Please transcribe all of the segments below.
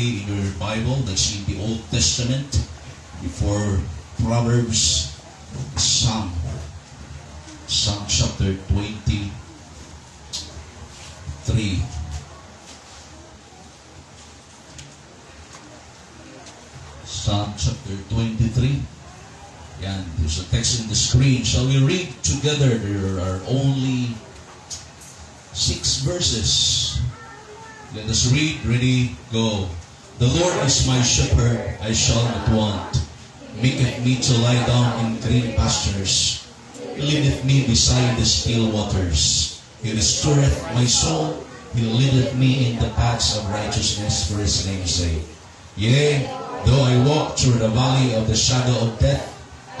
23 in your Bible. That's in the Old Testament. Before Proverbs, Psalm. Psalm chapter 23. Psalm chapter 23. Yan, there's a text in the screen. Shall we read together? There are only six verses. Let us read. Ready, go. The Lord is my shepherd, I shall not want. Maketh me to lie down in green pastures. He leadeth me beside the still waters. He restoreth my soul. He leadeth me in the paths of righteousness for his name's sake. Yea, though I walk through the valley of the shadow of death,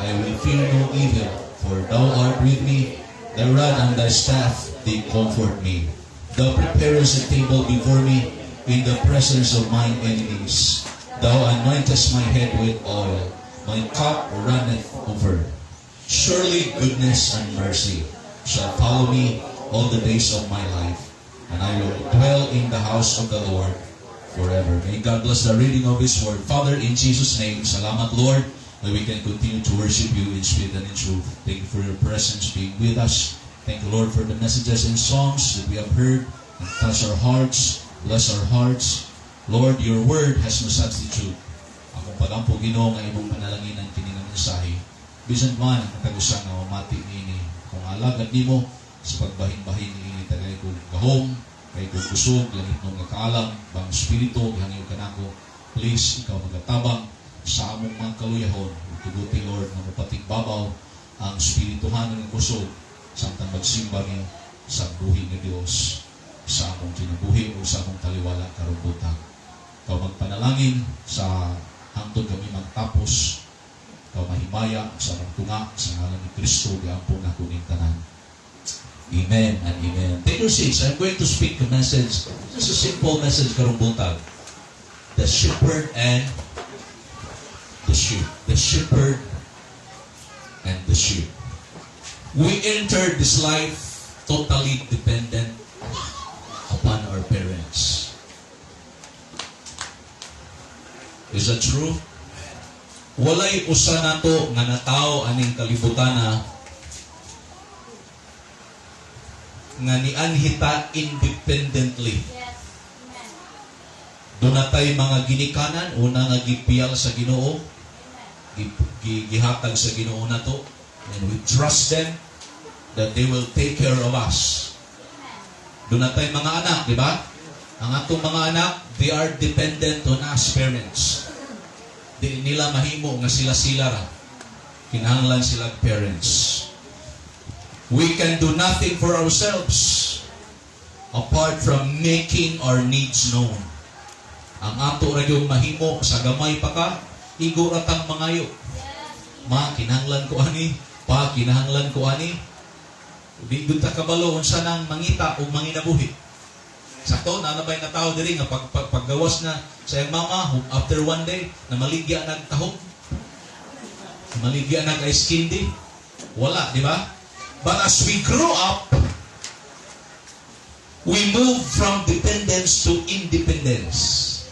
I will fear no evil, for thou art with me. Thy rod and thy staff, they comfort me. Thou preparest a table before me in the presence of mine enemies. Thou anointest my head with oil. My cup runneth over. Surely goodness and mercy shall follow me all the days of my life, and I will dwell in the house of the Lord forever. May God bless the reading of His Word. Father, in Jesus' name, salamat, Lord, that we can continue to worship you in spirit and in truth. Thank you for your presence being with us. Thank you, Lord, for the messages and songs that we have heard and touch our hearts, bless our hearts. Lord, your word has no substitute. Akong pagampo, Ginoo, nga imong panalanginan kini nga mensahe. Bisan man ang matag usa nga mamati niini, kung alagad nimo sa pagbahin-bahin niini, tagay kog gahom, kay kog kusog, langitnon nga kaalam, bang espiritu gihangyo kanako. Please, ikaw magatabang sa among mga kaluyahon. Tuguti, Lord, nga mopatigbabaw ang espirituhanon nga kusog samtang magsimba mi sa buhi nga Dios sa among kinabuhi o sa among taliwala karong buntag. Ikaw magpanalangin sa hangtod kami magtapos. Ikaw mahimaya sa among tunga sa ngalan ni Kristo giampo nako ning tanan. Amen and amen. Take your seats. I'm going to speak a message. Just a simple message karong buntag. The shepherd and the sheep. The shepherd and the sheep. We entered this life totally dependent upon our parents. Is that true? Walay usa nato nga natao aning kalibutana nga nianhita independently. Yes. Amen. Duna tay mga ginikanan, una nga gipiyal sa Ginoo, Amen. gihatag sa Ginoo nato, and we trust them that they will take care of us. Amen. Duna tay mga anak, di ba? Ang atong mga anak, they are dependent on us parents. Di nila mahimo nga sila-sila ra. Kinahanglan sila parents. We can do nothing for ourselves apart from making our needs known. Ang ato ra gyud mahimo sa gamay pa ka, igo ra tang mangayo. Yes. Ma, kinahanglan ko ani. Pa, kinahanglan ko ani. Di gud ta kabalo unsa nang mangita o manginabuhi. Sakto, naa na bay nga tao diri nga paggawas na sa iyang mama, after one day, namaligya nag tahong. Maligya nag ice candy. Wala, di ba? But as we grow up, we move from dependence to independence.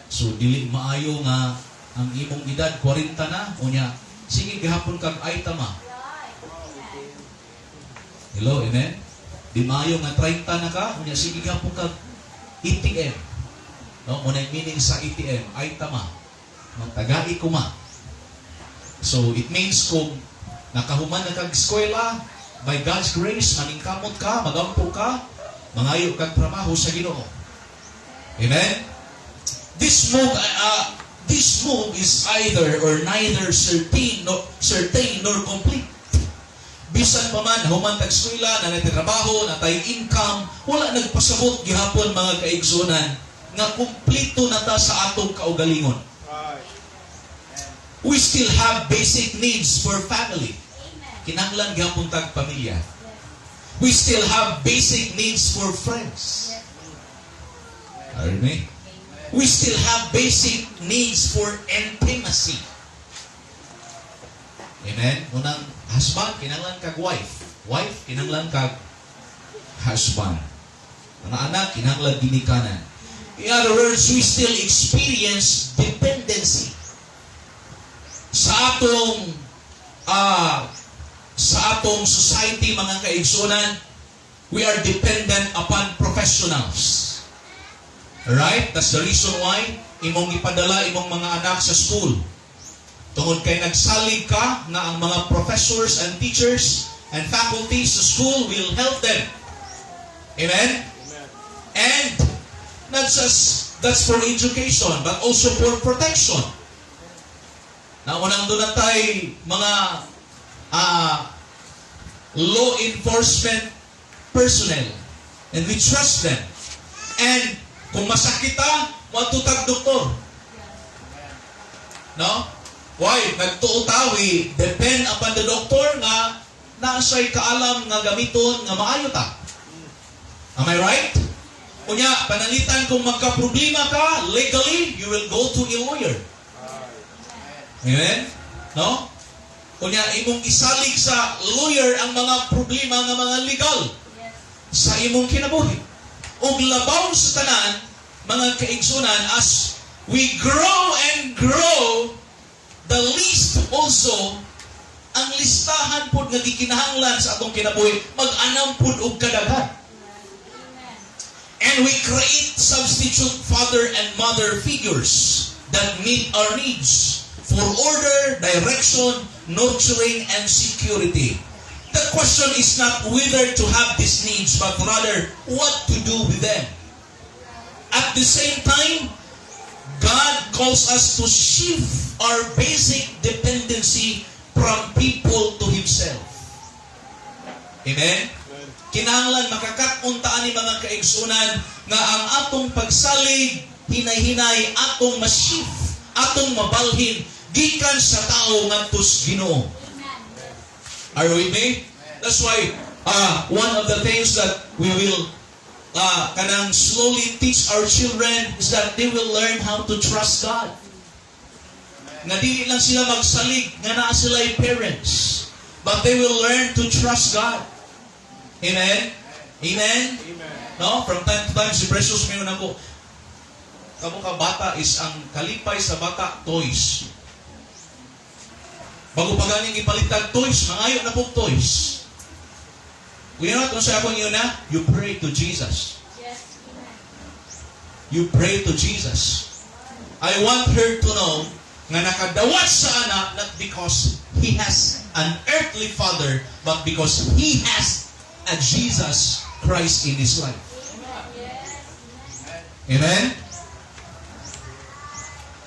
So, dili maayo nga ang imong edad, 40 na, unya, sige, gihapon kag ay tama. Right. Amen. Hello, amen? Di maayo nga 30 na ka, unya, sige, gihapon kag ATM. No, mao meaning sa ATM, ay tama. Magtagai ko ma. So, it means kung nakahuman na kag eskwela, by God's grace, maningkamot ka, magampo ka, mangayo kag trabaho sa Ginoo. Amen? This move is either or neither certain nor complete. Bisan pa man, human tag eskwela, naa nay trabaho, naa tay income, wala nagpasabot gihapon, mga kaigsunan, nga kumpleto na ta sa atong kaugalingon. We still have basic needs for family. Amen. Kinahanglan gihapon tag pamilya. Yes. We still have basic needs for friends. Yes. Are you me? We still have basic needs for intimacy. Amen? Unang husband, kinahanglan kag wife. Wife, kinahanglan kag husband. Mga anak, kinahanglan ginikanan. In other words, we still experience dependency. Sa atong society, mga kaigsunan, we are dependent upon professionals. Right? That's the reason why imong ipadala imong mga anak sa school. Tungod kay nagsalig ka nga ang mga professors and teachers and faculty sa school will help them. Amen? And not just that's for education, but also for protection. Naunang duna tay mga law enforcement personnel and we trust them. And kung masakit ta, moadto tag doktor. No? Why? Nagtuo ta, we depend upon the doctor nga naa siya'y kaalam nga gamiton nga maayo ta. Am I right? Unya, pananglitan kung magka-problema ka, legally, you will go to a lawyer. Amen? No? Unya, imong isalig sa lawyer ang mga problema nga mga legal sa imong kinabuhi. Ug labaw sa tanan, mga kaigsunan, as we grow and grow, the list also, ang listahan pod nga gikinahanglan sa atong kinabuhi, mag-anam pod og kadaghan. And we create substitute father and mother figures that meet our needs for order, direction, nurturing, and security. The question is not whether to have these needs, but rather what to do with them. At the same time, God calls us to shift our basic dependency from people to Himself. Amen? Kinahanglan makakat-on ta ani, mga kaigsunan, nga ang atong pagsalig hinay-hinay atong ma-shift, atong mabalhin gikan sa tao ngadto sa Ginoo. Are you with me? That's why one of the things that we will kanang slowly teach our children is that they will learn how to trust God. Nga dili lang sila magsalig nga naa sila parents, but they will learn to trust God. Amen? Amen? No? From time to time, si Precious may ko, kamo ka bata is ang kalipay sa bata, toys. Bago pa ganing ipalitag toys, mangayo na pong toys. You know what? Kung sa akong yun na, you pray to Jesus. You pray to Jesus. I want her to know nga nakadawat sa anak not because he has an earthly father, but because he has a Jesus Christ in his life. Amen?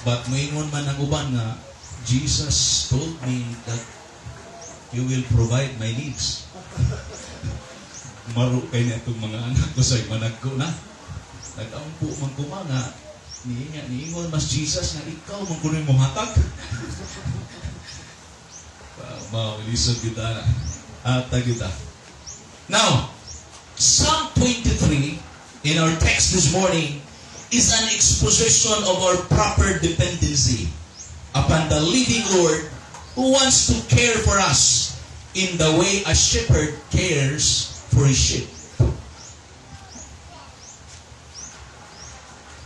But moingon man ang uban nga, "Jesus told me that you will provide my needs." Maro kay na itong mga anak ko sa managko na. Nag-ampo man ko ma nga, niinga, niingon mas Jesus nga ikaw man kuno'y mohatag. Maulisod kita na. Ata kita. Now, Psalm 23 in our text this morning is an exposition of our proper dependency upon the living Lord who wants to care for us in the way a shepherd cares for his sheep.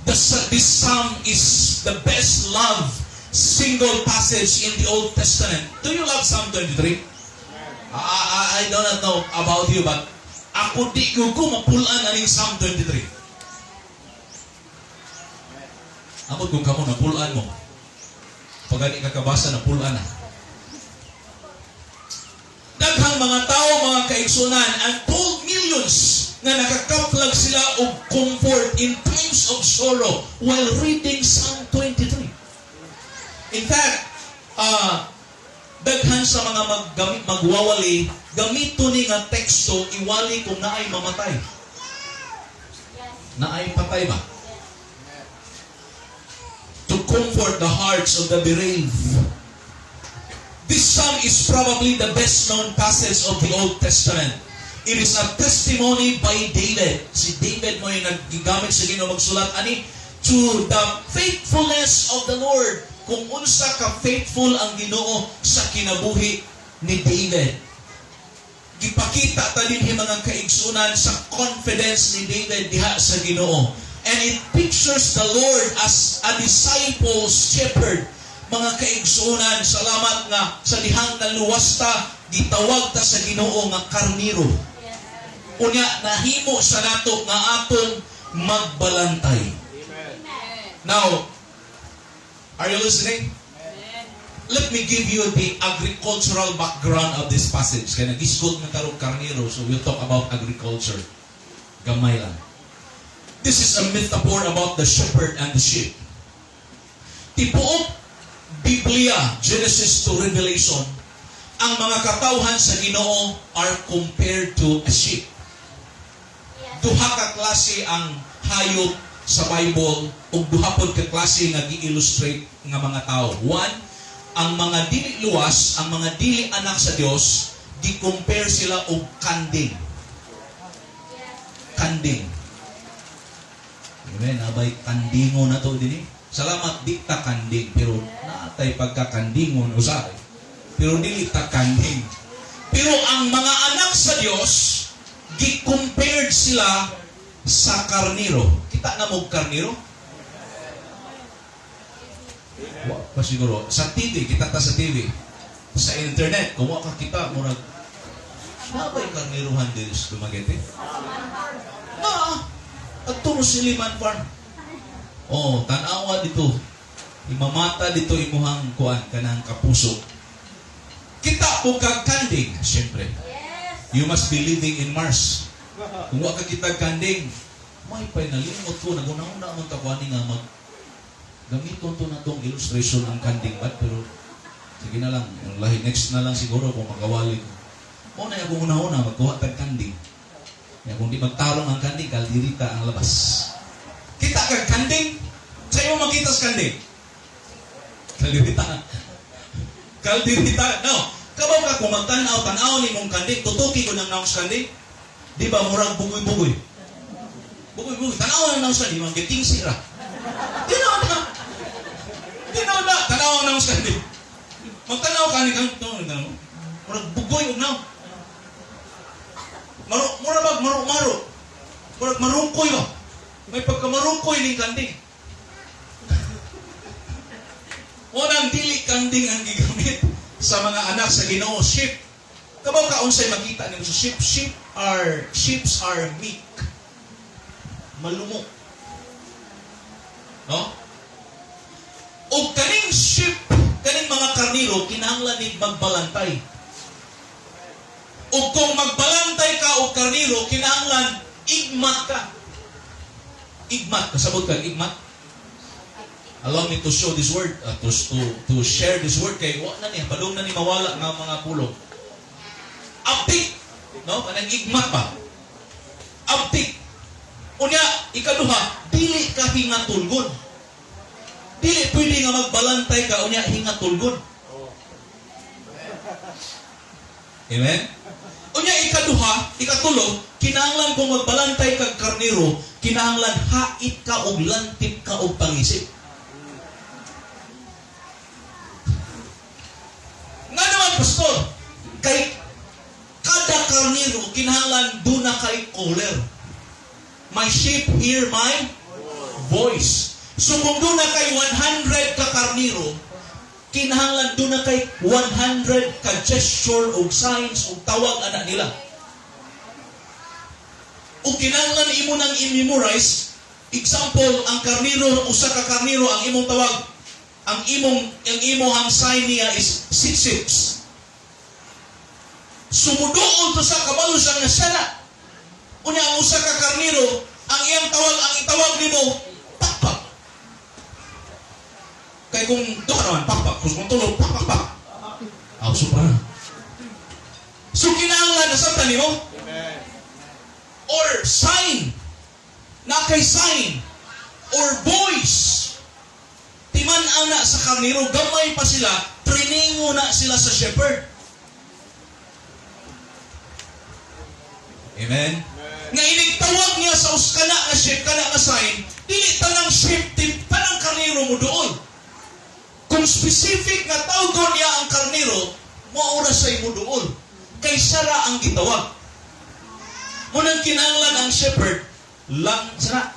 This psalm is the best loved single passage in the Old Testament. Do you love Psalm 23? I do not know about you, but ako di ko mapulaan aning Psalm 23. Ako kung kamo napulaan mo. Pag ka kabasa, napulaan na. Daghang mga tao, mga kaigsunan, untold millions nga nakakaplag sila og comfort in times of sorrow while reading Psalm 23. In fact, daghan sa mga magwawali, gamito ni nga teksto iwali kung naay mamatay. Naay patay ba? To comfort the hearts of the bereaved. This psalm is probably the best known passage of the Old Testament. It is a testimony by David. Si David mo yung naggigamit sa Ginoo magsulat ani to the faithfulness of the Lord. Kung unsa ka faithful ang Ginoo sa kinabuhi ni David. Gipakita ta dinhi, mga kaigsunan, sa confidence ni David diha sa Ginoo. And it pictures the Lord as a disciple's shepherd. Mga kaigsuonan, salamat nga sa dihang naluwas ta, gitawag ta sa Ginoo nga karniro. Unya nahimo sa nato nga atong magbalantay. Amen. Now, are you listening? Let me give you the agricultural background of this passage. Kaya nagisgot na tarong karniro, so we'll talk about agriculture. Gamay lang. This is a metaphor about the shepherd and the sheep. Tibuok Biblia, Genesis to Revelation, ang mga katawhan sa Ginoo are compared to a sheep. Duha ka klase ang hayop sa Bible ug duha pod ka klase nga gi-illustrate nga mga tao. One, ang mga dili luwas, ang mga dili anak sa Dios, gi-compare sila og kanding. Kanding. Amen, abay kandingo na to dinhi. Salamat di ta kanding, pero naatay pagkakandingon usahay. Pero dili ta kanding. Pero ang mga anak sa Dios, gi-compared sila sa karniro. Kita na mo karniro? Wa pa siguro. Sa TV, kita ta sa TV. Sa internet, kung wa ka kita, murag, naa ba'y karniruhan din sa Dumaguete? Na, adto mo Silliman Farm. Oh, tanawa dito. Imamata dito imuhang kuan kanang kapuso. Kita po kag kanding, siyempre. You must be living in Mars. Kung wa ka kita kanding, may pay nalimot ko, naguna-una man ta kuani nga mag gamiton to na tong illustration ang kanding bat, pero sige na lang, yung lahi next na lang siguro kung makawali ko. Mo na akong una-una magkuha tag kanding. Ya, kung di magtarong ang kanding, kaldirita ang labas. Kita kag kanding, sa imo makita sa kanding. Kaldirita. Kaldirita. No. Kabaw ka kung magtanaw, tanaw ni mong kanding, tutuki ko ng naong sa kanding. Di ba, murag bugoy-bugoy. Bugoy-bugoy. Tanaw ang naong sa kanding, mga sira. Di na na. Di na na. Tanaw ang naong sa kanding. Magtanaw ka ni kang, tanaw, murag bugoy og naong. Maru, mura bag, maru, maru. Murag marungkoy ba? May pagkamarungkoy ning kanding. Unang dili kanding ang gigamit sa mga anak sa Ginoo, sheep. Kabaw ka unsay makita nimo sa sheep? Sheeps are meek. Malumo. No? O kaning sheep, kaning mga karniro kinahanglan nig magbalantay. O kung magbalantay ka og karniro, kinahanglan igmat ka. Igmat, kasabot ka igmat. Allow me to show this word, to share this word kay wa na ni padung na ni mawala nga mga pulong. Aptik, no? Kanang igmat pa. Aptik. Unya, ikaduha, dili ka hingatulgon. Dili pwede nga magbalantay ka unya hingatulgon. Amen? Unya ikaduha, ikatulo, kinahanglan kung magbalantay kag karniro, kinahanglan hait ka og lantip ka og pangisip. Nga naman, pastor, kay kada karniro, kinahanglan duna kay caller. My sheep hear my voice. So kung duna kay 100 ka karniro, kinahanglan duna kay 100 ka gesture og signs og tawag ana nila. O kinahanglan imo nang i-memorize. Example, ang karniro, usa ka karniro ang imong tawag, ang imong sign niya is 66. Sumuduol to sa kabalo siya nga siya na. Unya ang usa ka karniro, ang iyang tawag, ang itawag nimo, pakpak. Kay kung duha naman, pakpak. Kung tulog, pakpak, pak. Aw, sobra. So kinahanglan nasabtan nimo? Amen. Or sign. Na kay sign. Or voice. Timan ana sa karniro, gamay pa sila, triningo na sila sa shepherd. Amen? Nga inigtawag niya sa uskana nga sheep, kana nga sign, dili tanang sheep, tanang karniro mo doon. Kung specific nga tawgon niya ang karniro, maura sa imo doon. Kay sara ang gitawag. Munang kinahanglan ang shepherd, lang, sara,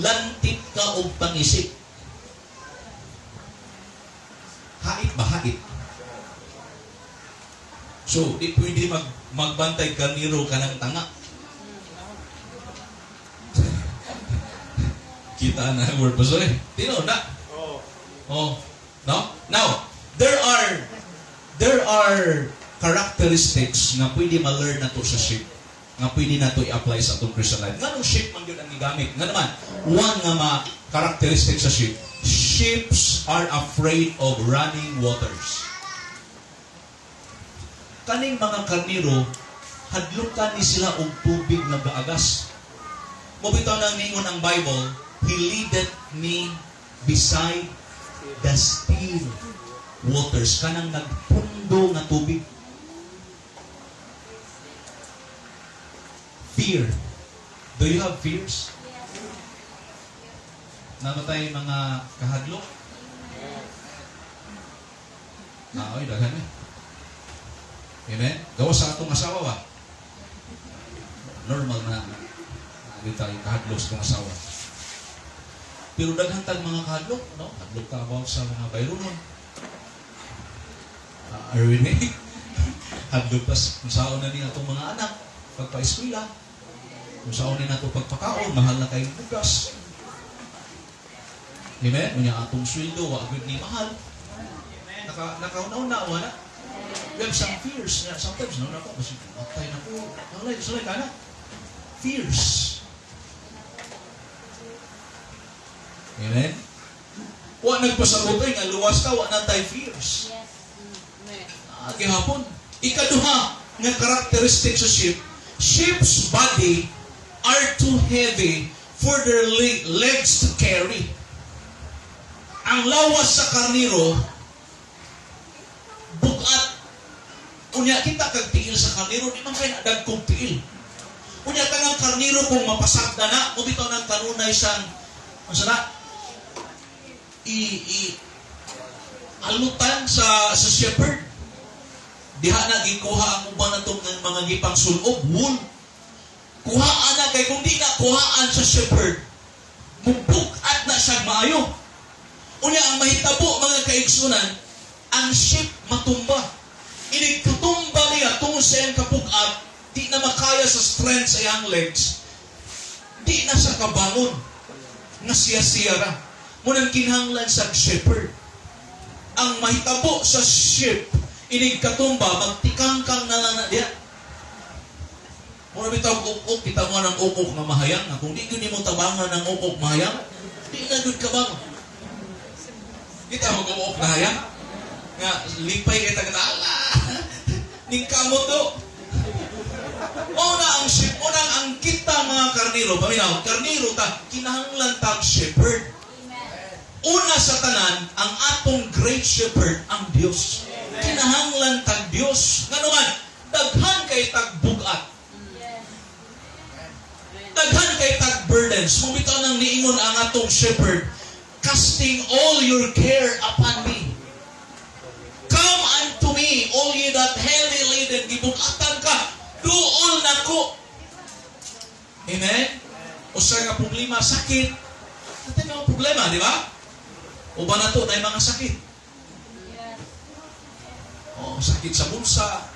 Lantip ka og pangisip. Hait ba hait? So, di pwede magbantay karniro ka ng tanga. Kita na ang word pa, sorry. Tino na. Oh. Oh, no? Now, there are characteristics nga pwede ma-learn nato sa sheep nga pwede nato i-apply sa atong Christian life. Nganong sheep man gyud ang gigamit? Nga naman, one nga ma characteristic sa sheep, sheeps are afraid of running waters. Kaning mga karniro, hadlukan ni sila og tubig nga gaagas. Mao bitaw nang ningon ang Bible, "He leadeth me beside the still waters," kanang nagpundo nga tubig. Fear. Do you have fears? Yes. Naa ba tay mga kahadlok? Ah, oy, daghan eh. Amen? Gawas sa atong asawa ba? Normal na naa tayo kahadlok sa atong asawa. Pero daghan tag mga kahadlok, no? Hadlok ta about sa mga bayronon. Are you with me? Hadlok tas kung saon na ni atong mga anak pagpa-eskwela. Kung saon ni nato pagpakaon, mahal na kayong bugas. Amen? Unya atong sweldo, wa gyud ni mahal. Nakauna-una, wala. We have some fears. Nga, sometimes, no, nako, kasi matay na ko. Alay, sulay ka na. Fears. Amen? Wa nagpasabot nga luwas ka, wa na tay fears. Yes. Ah, gihapon. Ikaduha nga characteristic sa sheep, sheep's body are too heavy for their legs to carry. Ang lawas sa karniro, bugat. Unya kita kag tiil sa karniro, di man kay dagkong tiil. Unya kanang karniro kung mapasagda na, mao bitaw nang kanunay sang unsa na i alutan sa shepherd. Diha na gikuha ang uban natong ng mga gipang sulob, wool. Kuhaan na kay kung di na kuhaan sa shepherd, mubugat na siya maayo. Unya ang mahitabo, mga kaigsunan, ang sheep matumba. Inig katumba niya tungod sa iyang kapugat, di na makaya sa strength sa iyang legs, di na siya kabangon nga siya-siya ra. Mao nang kinahanglan sa shepherd. Ang mahitabo sa sheep, inig katumba, magtikangkang na lang na diya. Mura bitaw ukok, kita mo ng ukok nga mahayang. Nga kung di gyud nimo tabangan ng ukok mahayang, di na gyud kabangon. Kita mo ukok na hayang? Nga, lipay kay taga ala. Ning kamot do. Una ang sheep, una ang kita mga karniro, paminaw, karniro ta, kinahanglan tag shepherd. Amen. Una sa tanan, ang atong great shepherd, ang Dios. Kinahanglan tag Dios. Ngano man, daghan kay tag bugat. Yes. Daghan kay tag burdens. Mao bitaw nang niingon ang atong shepherd, "Casting all your care upon me. Come unto me, all ye that heavy laden," gibugatan ka, duol nako. Amen? Usa nga problema, sakit. Natin mga problema, di ba? Uban na to, na mga sakit. Yes. Oh, sakit sa bulsa,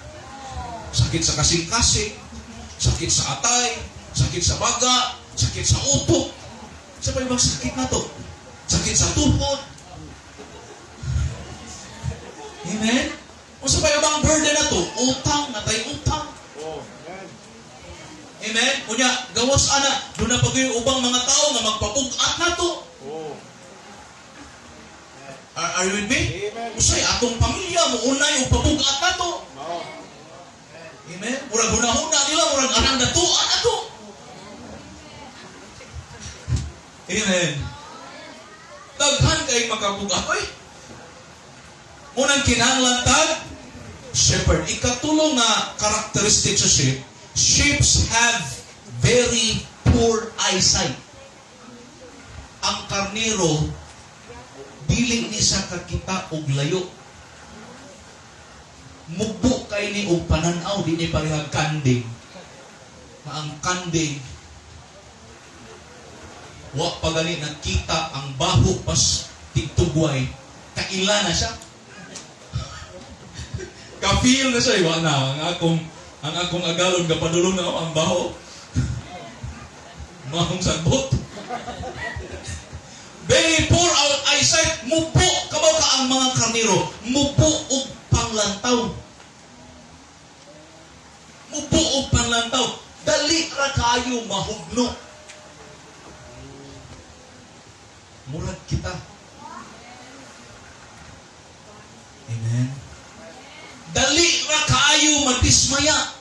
sakit sa kasing-kasing, sakit sa atay, sakit sa baga, sakit sa utok. Sa pa ibang sakit na to? Sakit sa tuhod. Amen? Unsa pa ibang burden na to? Utang, natay utang. Oh. Amen. Amen? Unya, gawas ana, duna pa gyud ubang mga tao nga magpapugat na to. Oh. Are you with me? Amen. Usay atong pamilya mo unay og pabugat na to. Mao. Amen? Murag hunahuna nila, murag anang datuan ato. Amen. Daghan kay makabugat oy. Mao nang kinahanglan tag shepherd. Ikatulong nga characteristic sa sheep, sheeps have very poor eyesight. Ang karnero dili ni sa kakita og layo. Mugbo kay ni og pananaw, di ni parehag kanding. Na ang kanding Wa pa gani nakita ang baho pas tigtugway, kaila na siya. Ka-feel na siya, wa na ang akong agalon gapadulong na ang baho. Mahong sagbot. Very poor our eyesight. Mubo, kabaw ka ang mga karniro. Mubo og panglantaw. Mubo og panglantaw. Dali ra kayo mahugno. Murag kita. Amen. Dali ra kaayo madismaya.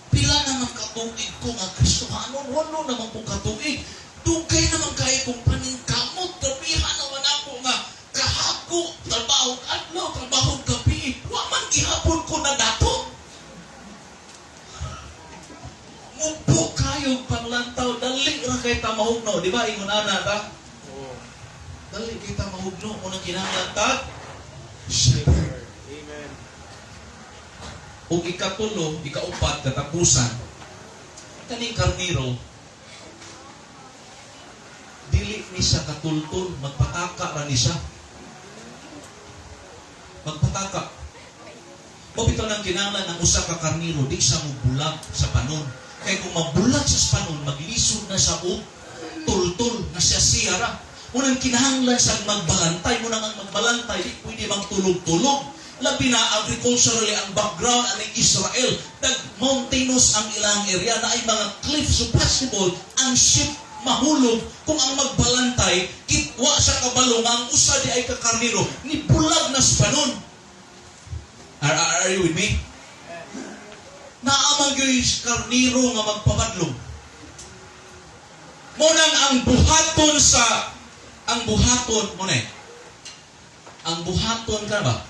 Pila naman katuig ko nga Kristohanon, walo naman ko katuig. Dugay naman kayo kong paningkamot, grabihan naman ako nga kahako, trabaho adlaw, trabaho gabi. Wa man gihapon ko na dato. Mubo kayo panglantaw, dali ra kay ta mahugno, di ba? Ingon ana ta? Oo. Dali kita mahugno unang kinahanglan ta shepherd. Amen. Ug ikatulo, ikaupat, katapusan, kaning karniro, dili ni siya katultol, magpataka ra ni siya. Magpataka. Mao bitaw nang kinahanglan ang usa ka karniro, di siya mobulag sa panon. Kay kung mabulag siya sa panon, maglisod na siya og tultol na siya siya ra. Unang kinahanglan siya magbalantay, munang ang magbalantay, di pwede magtulog-tulog. Labi na agriculturally ang background ang Israel. Dag mountainous ang ilang area na ay mga cliffs, so possible ang ship mahulog kung ang magbalantay kitwa sa kabalo nga ang usa di ay kakarniro ni bulag na sa panon. Are you with me? Naa man gyud karniro nga magpabadlong. Munang ang buhaton sa ang buhaton mo na eh. Ang buhaton ka ba?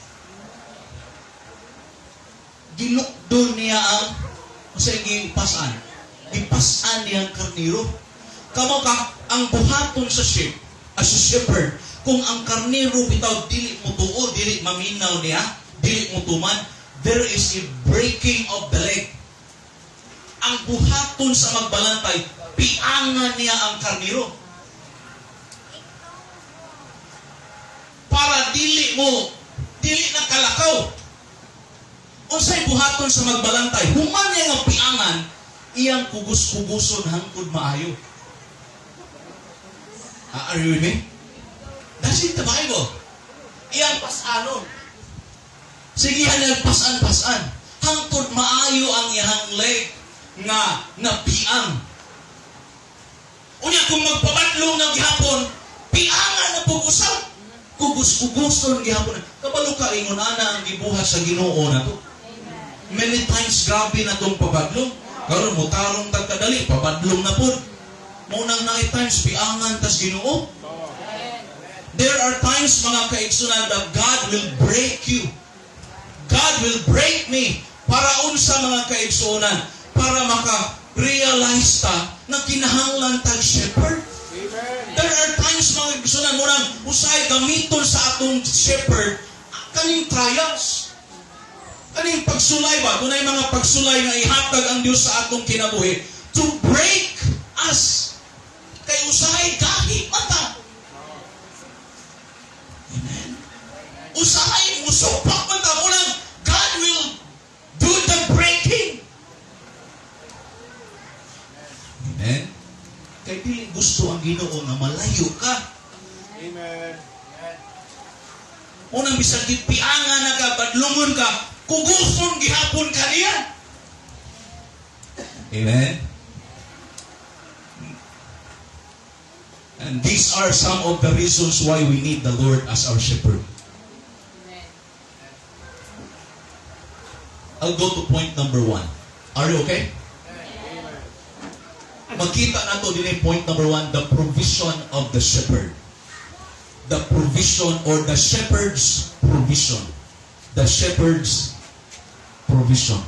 Gilukdon niya ang sa gipasan. Gipasan niya ang karniro. Kamo ka, ang buhaton sa sheep, as a shepherd, kung ang karniro bitaw dili mo tuo, dili maminaw niya, dili mo tuman, there is a breaking of the leg. Ang buhaton sa magbalantay, piangan niya ang karniro. Para dili mo, dili na kalakaw. Unsay buhaton sa magbalantay, human niya nga piangan, iyang kugus-kuguson hangtod maayo. Are you with me? That's in the Bible. Iyang pasanon. Sige, niya pasan-pasan. Hangtod maayo ang iyang leg nga napiang. Unya kung magpabadlong nga gihapon, piangan na pug usab. Kugus-kuguson gihapon. Kabalo ka ingon ana ang gibuhat sa Ginoo nato. Many times grabe na tong pabadlong. Karon mo tarong tag kadali, pabadlong na pud. Mao nang naay times piangan tas Ginoo. There are times, mga kaigsunan, that God will break you. God will break me. Para unsa, mga kaigsunan? Para maka-realize ta na kinahanglan tag shepherd. Amen. There are times, mga kaigsunan, murang usay gamiton sa atong shepherd kaning trials. Kaning pagsulay ba? Dunay mga pagsulay nga ihatag ang Dios sa atong kinabuhi to break us. Kay usahay gahi mata. Amen. Usahay musupak man ta mo. God will do the breaking. Amen. Kay dili gusto ang Ginoo nga malayo ka. Amen. Unang bisag gipiangan na ka, badlungon ka, kuguson gihapon ka niya. Amen. And these are some of the reasons why we need the Lord as our shepherd. Amen. I'll go to point number 1. Are you okay? Amen. Makita nato din yung point number 1, the provision of the shepherd. The provision or the shepherd's provision. The shepherd's provision.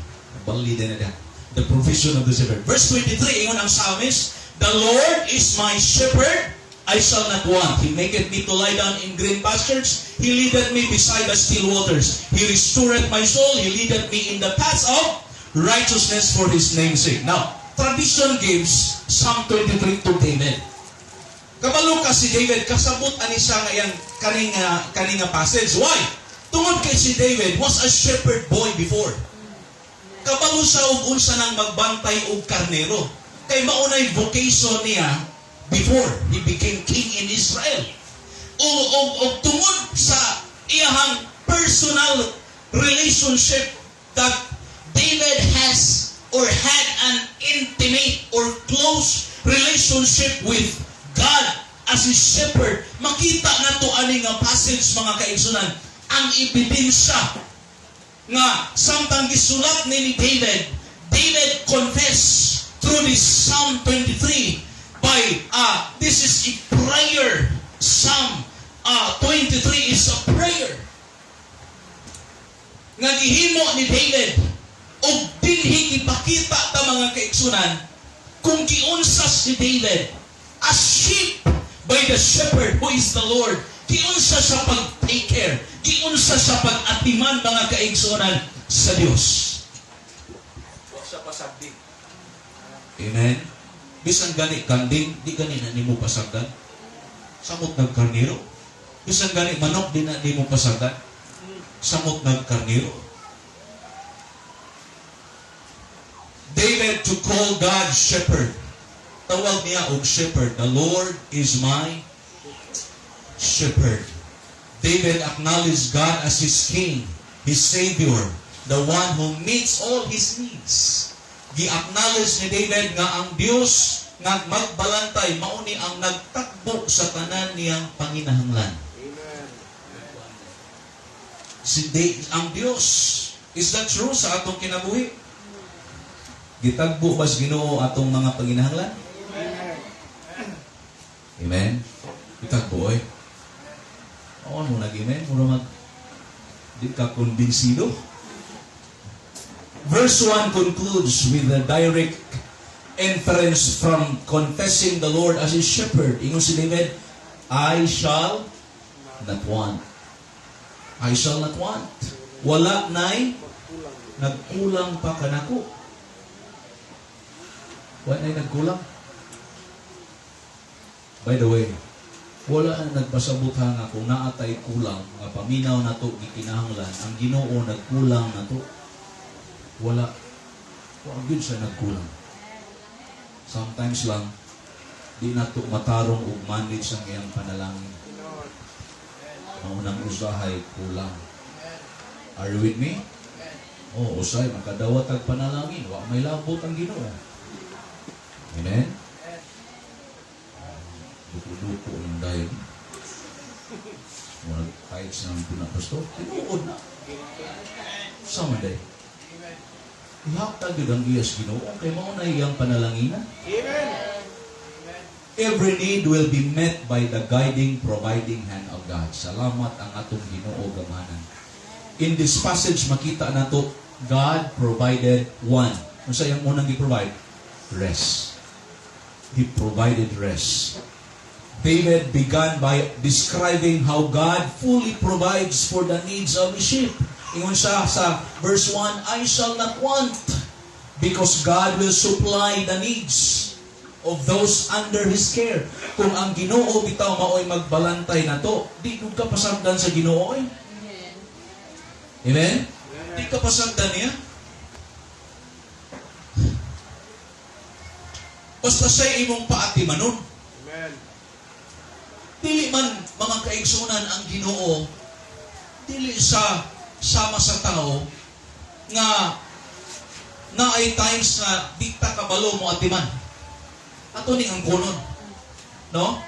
Bali din na. The provision of the shepherd. Verse 23, ingon ang psalmist, "The Lord is my shepherd, I shall not want. He maketh me to lie down in green pastures. He leadeth me beside the still waters. He restoreth my soul. He leadeth me in the paths of righteousness for His name's sake." Now, tradition gives Psalm 23 to David. Kabalo ka si David, kasabot ani siya nga iyang kaning nga passage. Why? Tungod kay si David was a shepherd boy before. Kabalo siya og unsa nang magbantay og karnero. Kay mao nay vocation niya before he became king in Israel. O tungod sa iyahang personal relationship that David has or had an intimate or close relationship with God as his shepherd. Makita nato ani nga passage, mga kaigsunan, ang ebidensya nga samtang gisulat ni David, David confessed through this Psalm 23 by this is a prayer. Psalm 23 is a prayer nga gihimo ni David ug dinhi gipakita ta, mga kaigsunan, kung giunsa si David as sheep by the shepherd who is the Lord, giunsa sa pag-take care, giunsa sa pag-atiman, mga kaigsunan, sa Dios. Wa siya pasagdi. Amen. Bisan gani kanding, di gani na nimo pasagdan. Samot nagkarniro. Bisan gani manok, di na nimo pasagdan. Samot nagkarniro. David to call God shepherd. Tawag niya og shepherd. "The Lord is my shepherd." David acknowledged God as his king, his savior, the one who meets all his needs. Gi-acknowledge ni David nga ang Dios nga magbalantay mao ni ang nagtakbo sa tanan niyang panginahanglan. Amen. Ang Dios, is that true sa atong kinabuhi? Gitagbo ba sa Ginoo atong mga panginahanglan? Amen. Amen. Gitagbo oy. Oo mo nag-amen, mura mag di ka kumbinsido. Verse 1 concludes with a direct inference from confessing the Lord as his shepherd. Ingon si David, "I shall not want. I shall not want." Wala na'y Magkulang. Nagkulang pa kanako. Wala na'y nagkulang. By the way, wala ang nagpasabot ha nga kung naatay kulang nga paminaw nato gikinahanglan, ang Ginoo nagkulang nato. Wala. Wa gyud siya nagkulang. Sometimes lang di nato matarong ug manage ang iyang panalangin. Tinuod. Maunang usahay kulang. Are you with me? Oh, usay makadawat ang panalangin, wa may labot ang Ginoo. Amen. Duko-duko ng dayon. Murag kahit sa nang puna, pastor, tinuod na. Sama day. Ihatag yun ang iyas Ginoo kay mao na iyang panalanginan. Amen. Every need will be met by the guiding, providing hand of God. Salamat ang atong Ginoo gamanan. In this passage, makita nato God provided one. Unsa iyang unang gi-provide? Rest. He provided rest. David began by describing how God fully provides for the needs of his sheep. Ingon siya sa verse 1, "I shall not want," because God will supply the needs of those under His care. Kung ang Ginoo bitaw maoy magbalantay nato, di gud ka pasagdan sa Ginoo oy. Amen. Amen? Di ka pasagdan niya. Basta siya imong paatimanon. Amen. Dili man, mga kaigsunan, ang Ginoo dili sa sama sa tao nga naay times na di ta kabalo mo atiman. Ato ning ang kunon. No?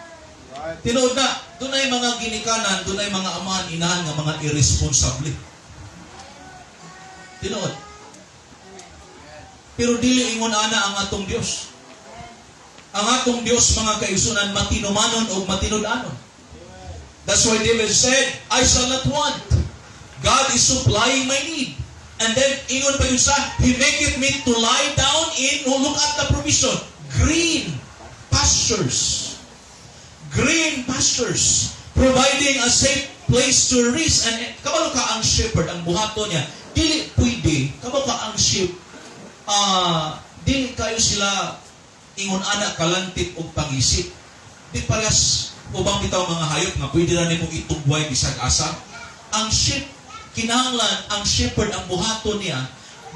Right. Tinuod na, dunay mga ginikanan, dunay mga amahan, inahan nga mga irresponsable. Tinuod. Pero dili ingon ana ang atong Dios. Ang atong Dios, mga kaigsunan, matinumanon o matinud-anon. That's why David said, "I shall not want." God is supplying my need. And then, ingon pa yun sa, "He maketh me to lie down in," oh, look at the provision, "green pastures." Green pastures. Providing a safe place to rest. And kabalo ka ang shepherd, ang buhato niya, dili pwede, kabalo ka ang sheep, dili kayo sila ingon ana kalantit og pangisip. Di parehas ubang bitaw mga hayop nga pwede ra nimong itugway bisag asa. Ang sheep, kinahanglan ang shepherd, ang buhaton niya,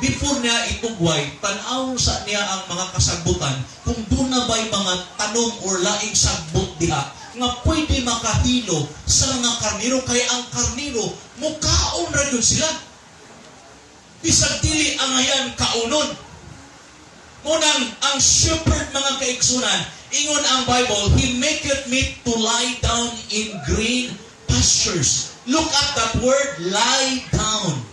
before niya itugway, tan-aw sa niya ang mga kasagbutan kung duna ba'y mga tanom or laing sagbot diha nga pwede makahilo sa mga karniro, kay ang karniro mukaon ra gyud sila bisag dili angayan kaunon. Munang ang shepherd, mga kaigsunan, ingon ang Bible, "He maketh me to lie down in green pastures." Look at that word, "lie down."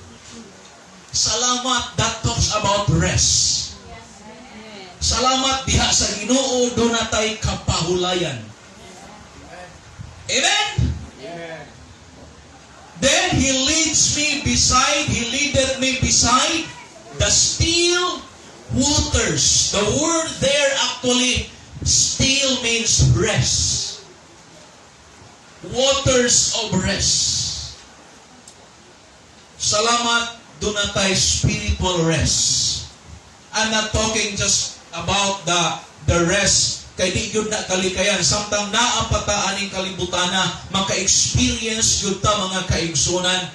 Salamat, that talks about rest. Amen. Salamat diha sa Ginoo, duna tay kapahulayan. Amen? Amen. Then he leadeth me beside the still waters. The word there actually, "still" means rest. Waters of rest. Salamat, duna tay spiritual rest. I'm not talking just about the rest kay di gyud na kalikayan samtang naa pa ta aning kalibutana. Maka-experience gyud ta, mga kaigsunan,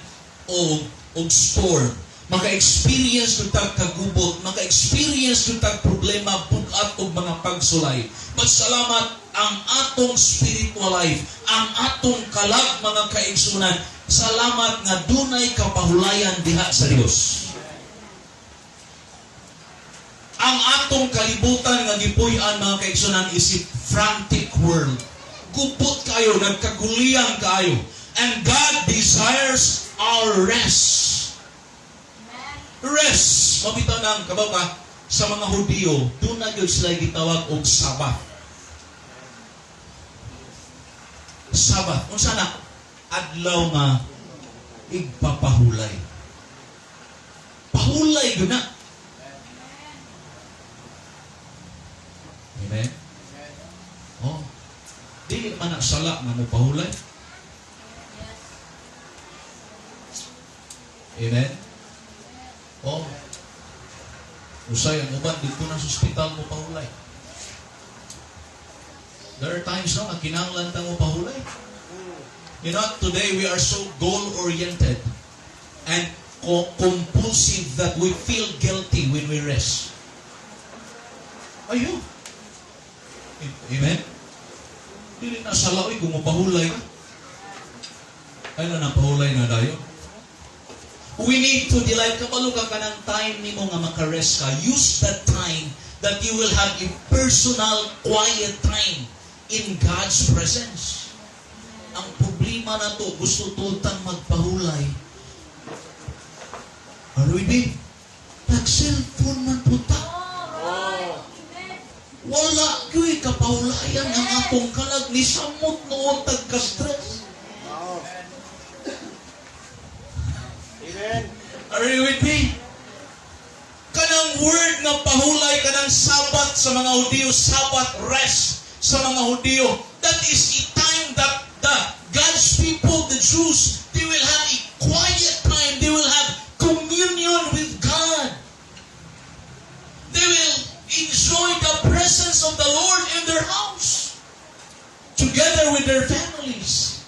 og storm, maka-experience gyud ta kagubot, maka-experience gyud ta problema, bugat og mga pagsulay. But salamat, ang atong spiritual life, ang atong kalag, mga kaigsunan, salamat nga dunay kapahulayan diha sa Dios. Ang atong kalibutan nga gipuy-an, mga kaigsunan, is a frantic world. Gubot kayo, nagkaguliyang kayo. And God desires our rest. Rest. Mabitaw nang kabaw ka sa mga Hudiyo, duna gyud sila gitawag og Sabbath. Sabbath. Unsa na? Adlaw nga igpapahulay. Pahulay gyud na. Amen? Oh. Dili man na sala nga mo pahulay. Amen? Oh. Usay ang uban didto na sa ospital mo pahulay. There are times, no, nga kinahanglan ta mo pahulay. Today we are so goal-oriented and compulsive that we feel guilty when we rest. Ayo. Amen? Dili na sala oy kung mopahulay ka. Ay na nang pahulay na dayo. We need to delight. Kabalo ka kanang time nimo nga makarest ka. Use that time that you will have a personal quiet time in God's presence. Ang problema na to, gusto tutang magpahulay. Are we be? Nag-cellphone man po ta. Oh. Wala gyud kapahulayan ang atong kalag, ni samot noon tagka-stress. Oh. Amen. Are you with me? Kanang word nga pahulay, kanang Sabbath sa mga Hudiyo, Sabbath rest sa mga Hudiyo, that is a time that the God's people, the Jews, they will have a quiet time. They will have communion with God. They will enjoy the presence of the Lord in their house, together with their families.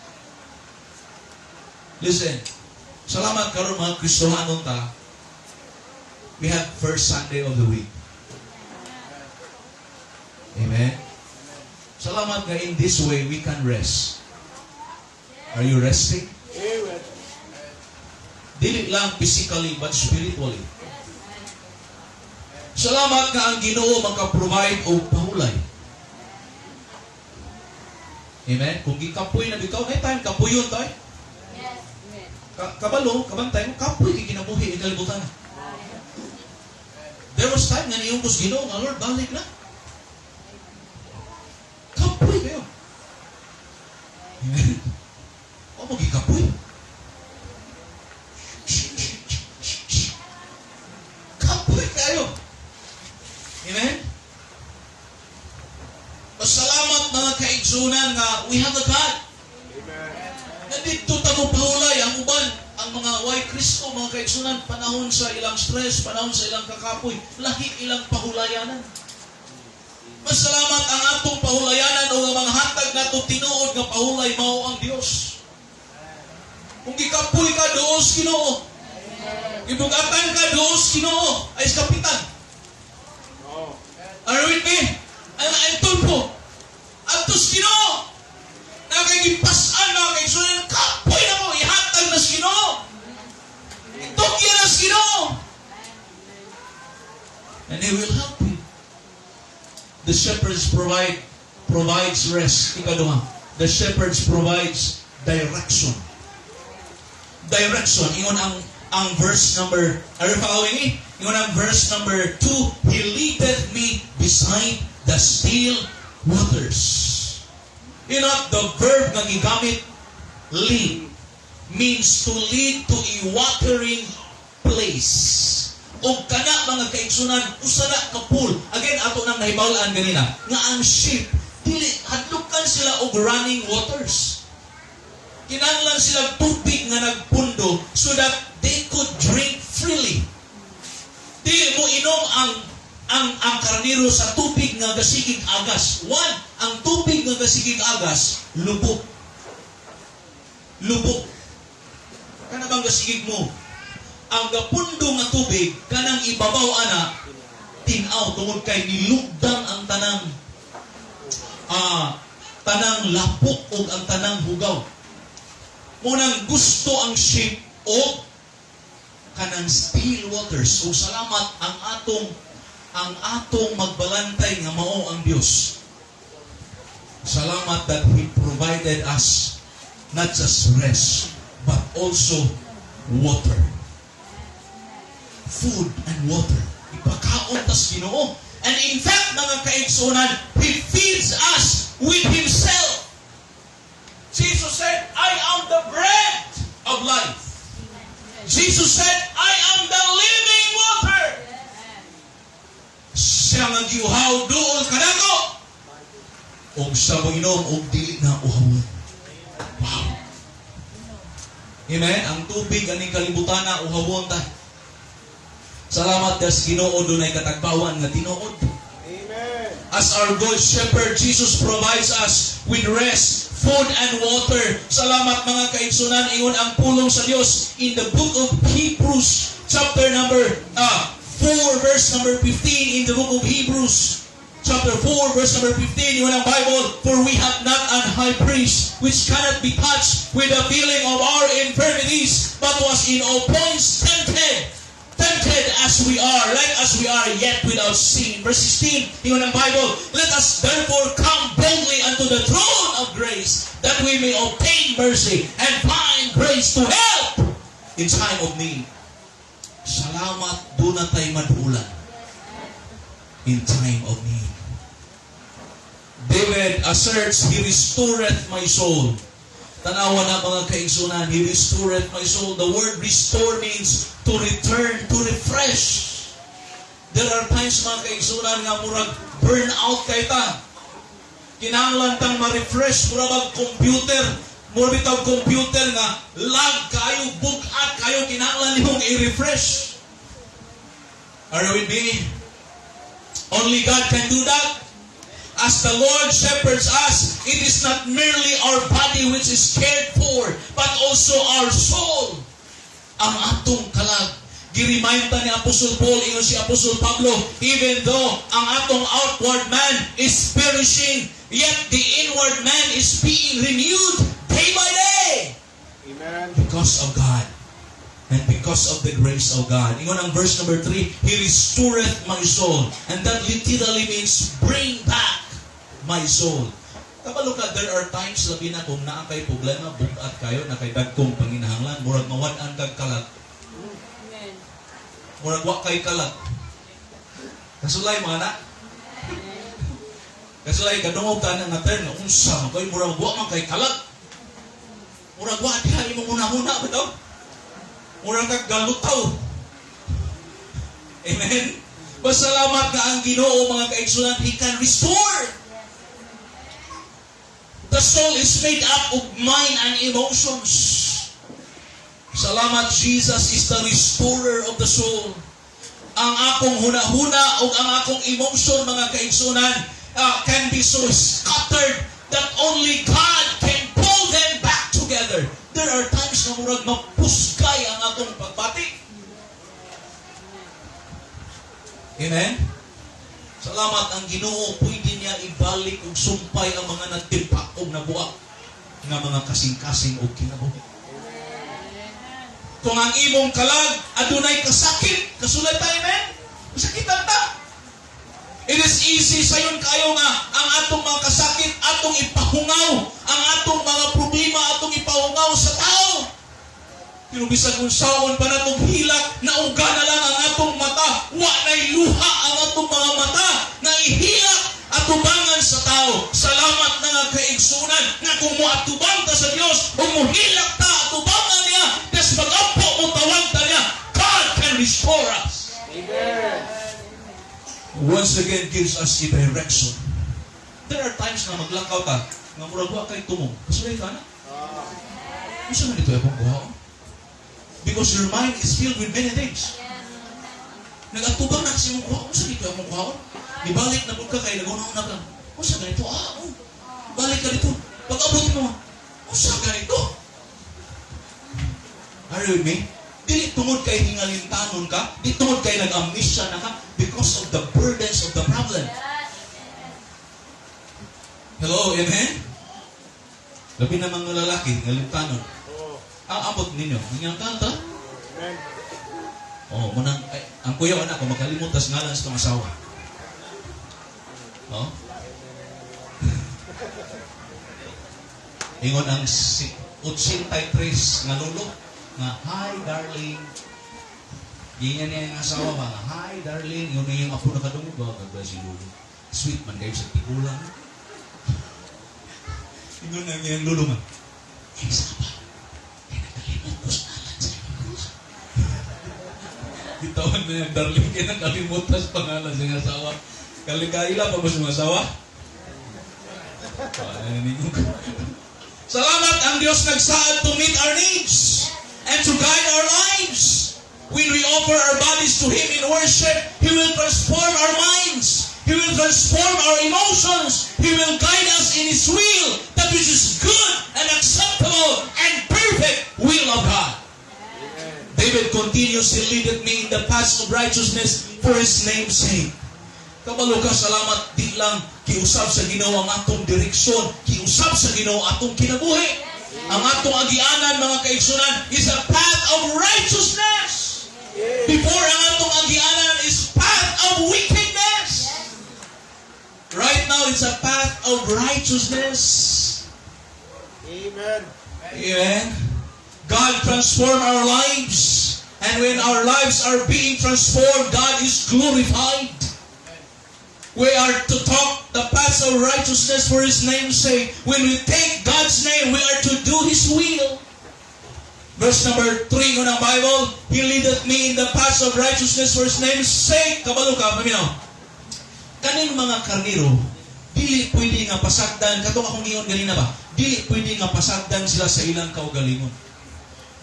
Listen, salamat karon mga Kristohanon ta. We have first Sunday of the week. Amen. Salamat nga in this way we can rest. Are you resting? Amen. Dili lang physically but spiritually. Salamat nga ang Ginoo maka-provide og pahulay. Amen. Kung gikapoy na bitaw, may time kapuyon tayo. Yes. Amen. Kabalo, kabantay mo, kapoy kay kinabuhi ang kalibutan. There was time nga niingon ko's Ginoo nga, "Lord, balik na. Kapoy kayo." Amen. O mo gikapoy. Kapoy kayo. Amen? Pasalamat, mga kaigsunan, nga we have a God. Amen. Na didto ta mo pahulay. Ang uban, ang mga way Kristo, mga kaigsunan, panahon sa ilang stress, panahon sa ilang kakapoy, lahi ilang pahulayanan. But Masalamat ang atong pahulayanan o ang mga hatag nato tinuod nga pahulay mao ang Dios. Kung gikapoy ka, duol sa Ginoo. Gibugatan ka, duol sa Ginoo. Ay, sa kapitan. Oo. Are you with me? Ang tulpo. Adto sa Ginoo. Na kay gipas-an mga kaigsunan, kapoy na mo, ihatag na sa Ginoo. Itukya na sa Ginoo. And He will help you. The shepherds provides rest. Ikaduha. The shepherds provides direction. Direction. Ingon ang verse number, are you following me? Ingon ang verse number 2, "He leadeth me beside the still waters." The verb nga gigamit, "lead," means to lead to a watering place. O kana, mga kaigsunan, usa na ka pool. Again, ato nang nahibaw-an ganina, nga ang sheep, dili, hadlukan sila og running waters. Kinahanglan sila tubig nga nagpundo so that they could drink freely. Dili mo inom ang karniro sa tubig nga gasigig agas. One, ang tubig nga gasigig agas, lubok. Lubok. Kana bang gasigig mo? Ang gapundo nga tubig, kanang ibabaw ana, tinaw tungod kay nilugdang ang tanang lapok ug ang tanang hugaw. Munang gusto ang sheep og kanang still waters. So salamat ang atong magbalantay nga mao ang Dios. Salamat that He provided us not just rest, but also water. Food and water. Ipakaon tas Ginoo. And in fact, mga kaigsunan, He feeds us with Himself. Jesus said, "I am the bread of life." Jesus said, "I am the living water." Siya nga giuhaw, duol kanako. Og siya moinom og dili na uhawon. Wow. Amen? Ang tubig aning kalibutan na uhawon ta. Salamat das Ginoo, dunay katagbawan nga tinuod. Amen. As our good shepherd, Jesus provides us with rest, food, and water. Salamat, mga kaigsunan, ingon ang pulong sa Dios in the book of Hebrews, chapter number 4, verse number 15, in the book of Hebrews, chapter 4, verse number 15, ingon ang Bible, "For we have not an high priest which cannot be touched with the feeling of our infirmities, but was in all points tempted as we are, like as we are, yet without sin." Verse 16, ingon ang Bible, "Let us therefore come boldly unto the throne of grace, that we may obtain mercy and find grace to help in time of need." Salamat, duna tay maduulan in time of need. David asserts, "He restoreth my soul." Tanawa na, mga kaigsunan, "He restoreth my soul." The word "restore" means to return, to refresh. There are times, mga kaigsunan, nga murag burn out kay ta. Kinahanglan tang ma-refresh, murag bag computer, murag bitaw computer nga lag kayo, bugat kayo, kinahanglan nimong i-refresh. Are you with me? Only God can do that. As the Lord shepherds us, it is not merely our body which is cared for, but also our soul. Ang atong kalag. Gi-remind ta ni Apostle Paul, ingon si Apostle Pablo, even though ang atong outward man is perishing, yet the inward man is being renewed day by day. Amen. Because of God. And because of the grace of God. Ingon ang verse number 3, "He restoreth my soul." And that literally means "bring back my soul." Kabalo ka, there are times, labi na kung naa kay problema, bugat kayo, na kay dagkong panginahanglan, murag mawad-an kag kalag. Amen. Murag wa kay kalag. Kasulay mo, anak. Kasulay, kadungog ka na nga term, nga unsa man kay murag wa man kay kalag. Murag wa diha imong hunahuna ba daw? Murag kag galutaw. Amen. Pasalamat nga ang Ginoo, mga kaigsunan, He can restore. The soul is made up of mind and emotions. Salamat, Jesus is the restorer of the soul. Ang akong hunahuna o ang akong emotion, mga kaigsunan, can be so scattered that only God can pull them back together. There are times na murag mapusgay ang atong pagbati. Amen? Salamat ang Ginoo, pwede niya ibalik og sumpay ang mga nagtimpak og nabuak nga mga kasing-kasing og kinabuhi. Kung ang imong kalag adunay kasakit, kasulay ta, amen? Kasakitan ta. It is easy sayon kayo nga ang atong mga kasakit atong ipahungaw, ang atong mga problema atong ipahungaw sa tao. Pero bisag unsaon pa natong hilak, nauga na lang ang atong mata, wa na'y luha ang atong mga mata, nga ihilak atubangan sa tao. Salamat na nga, kaigsunan, nga kung moatubang ta sa Dios o muhilak ta atubangan niya, des mag-ampo mo tawag ta niya, God can restore us. Amen. Once again gives us a direction. There are times na maglakaw ka, nga murag wa kay tumong. Kasulay ka na. Ah. Unsa man ito akong kuhaon? Because your mind is filled with many things. Nagatubang na kasi mong kuhaon. Unsa dito akong kuhaon? Ibalik na pud ka kay naguna-una ka. Unsa ganito? Ah, oh. Balik ka dito. Pag-abot mo, unsa ganito? Are you with me? Dili tungod kay hingalintanon ka, di tungod kay nag-amnesia na ka, because of the burdens of the problem. Hello, amen? Labi na mga lalaki, ngalintanon. Oh. Ang abot ninyo, hingalintanon ta? Amen. Oh, munang ay, ang kuya anak ko makalimot tas ngalan sa itong asawa. Oh? Ingon ang si 83 nga lolo nga, "Hi, darling." Giingan niya ang asawa ba nga, "Hi, darling." Ingon niya yung apo nakadungog ba kag si lolo. Sweet man kayo sa tigulang. Ingon ang iyang lolo man. "Eh, sa ba? Eh, nakalimot ko sa ngalan sa imong kuya." Gitawan na yung darling kaya nakalimutan sa pangalan sa iyang asawa. Kalikaila pa ba sa mga asawa? Ay, ningon ko. Salamat ang Diyos nagsaad to meet our needs and to guide our lives. When we offer our bodies to Him in worship, He will transform our minds. He will transform our emotions. He will guide us in His will, that which is good and acceptable and perfect will of God. Amen. David continues, "He leadeth me in the paths of righteousness for His name's sake." Kabalo ka, salamat, di lang giusab sa Ginoo ang atong direksyon, giusab sa Ginoo atong kinabuhi. Ang atong agianan, mga kaigsunan, is a path of righteousness. Before, ang atong agianan is path of wickedness. Right now, it's a path of righteousness. Amen. Amen. God transform our lives. And when our lives are being transformed, God is glorified. We are to talk the paths of righteousness for His name's sake. When we take God's name, we are to do His will. Verse number 3 ng Bible, "He leadeth me in the paths of righteousness for His name's sake." Kabalo ka, paminaw. Kaning mga karniro, dili pwede nga pasagdan, katong akong giingon ganina ba? Dili pwede nga pasagdan sila sa ilang kaugalingon.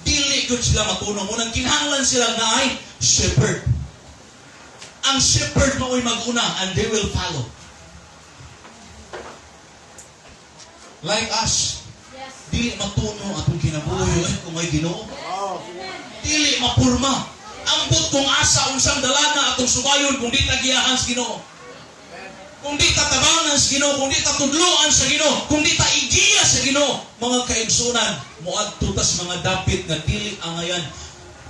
Dili gud sila matunong. Unang kinahanglan sila nga ay shepherd. Ang shepherd mao'y mag-una and they will follow. Like us, dili matuno atong kinabuhi ay kung may Ginoo. Oh. Dili mapurma. Ambot kung asa unsang dalana atong subayon kung di ta giyahan sa Ginoo. Kung di ta tabangan sa Ginoo, kung di ta tudloan sa Ginoo, kung di ta igiya sa Ginoo, mga kaigsunan, moadto tas mga dapit nga dili angayan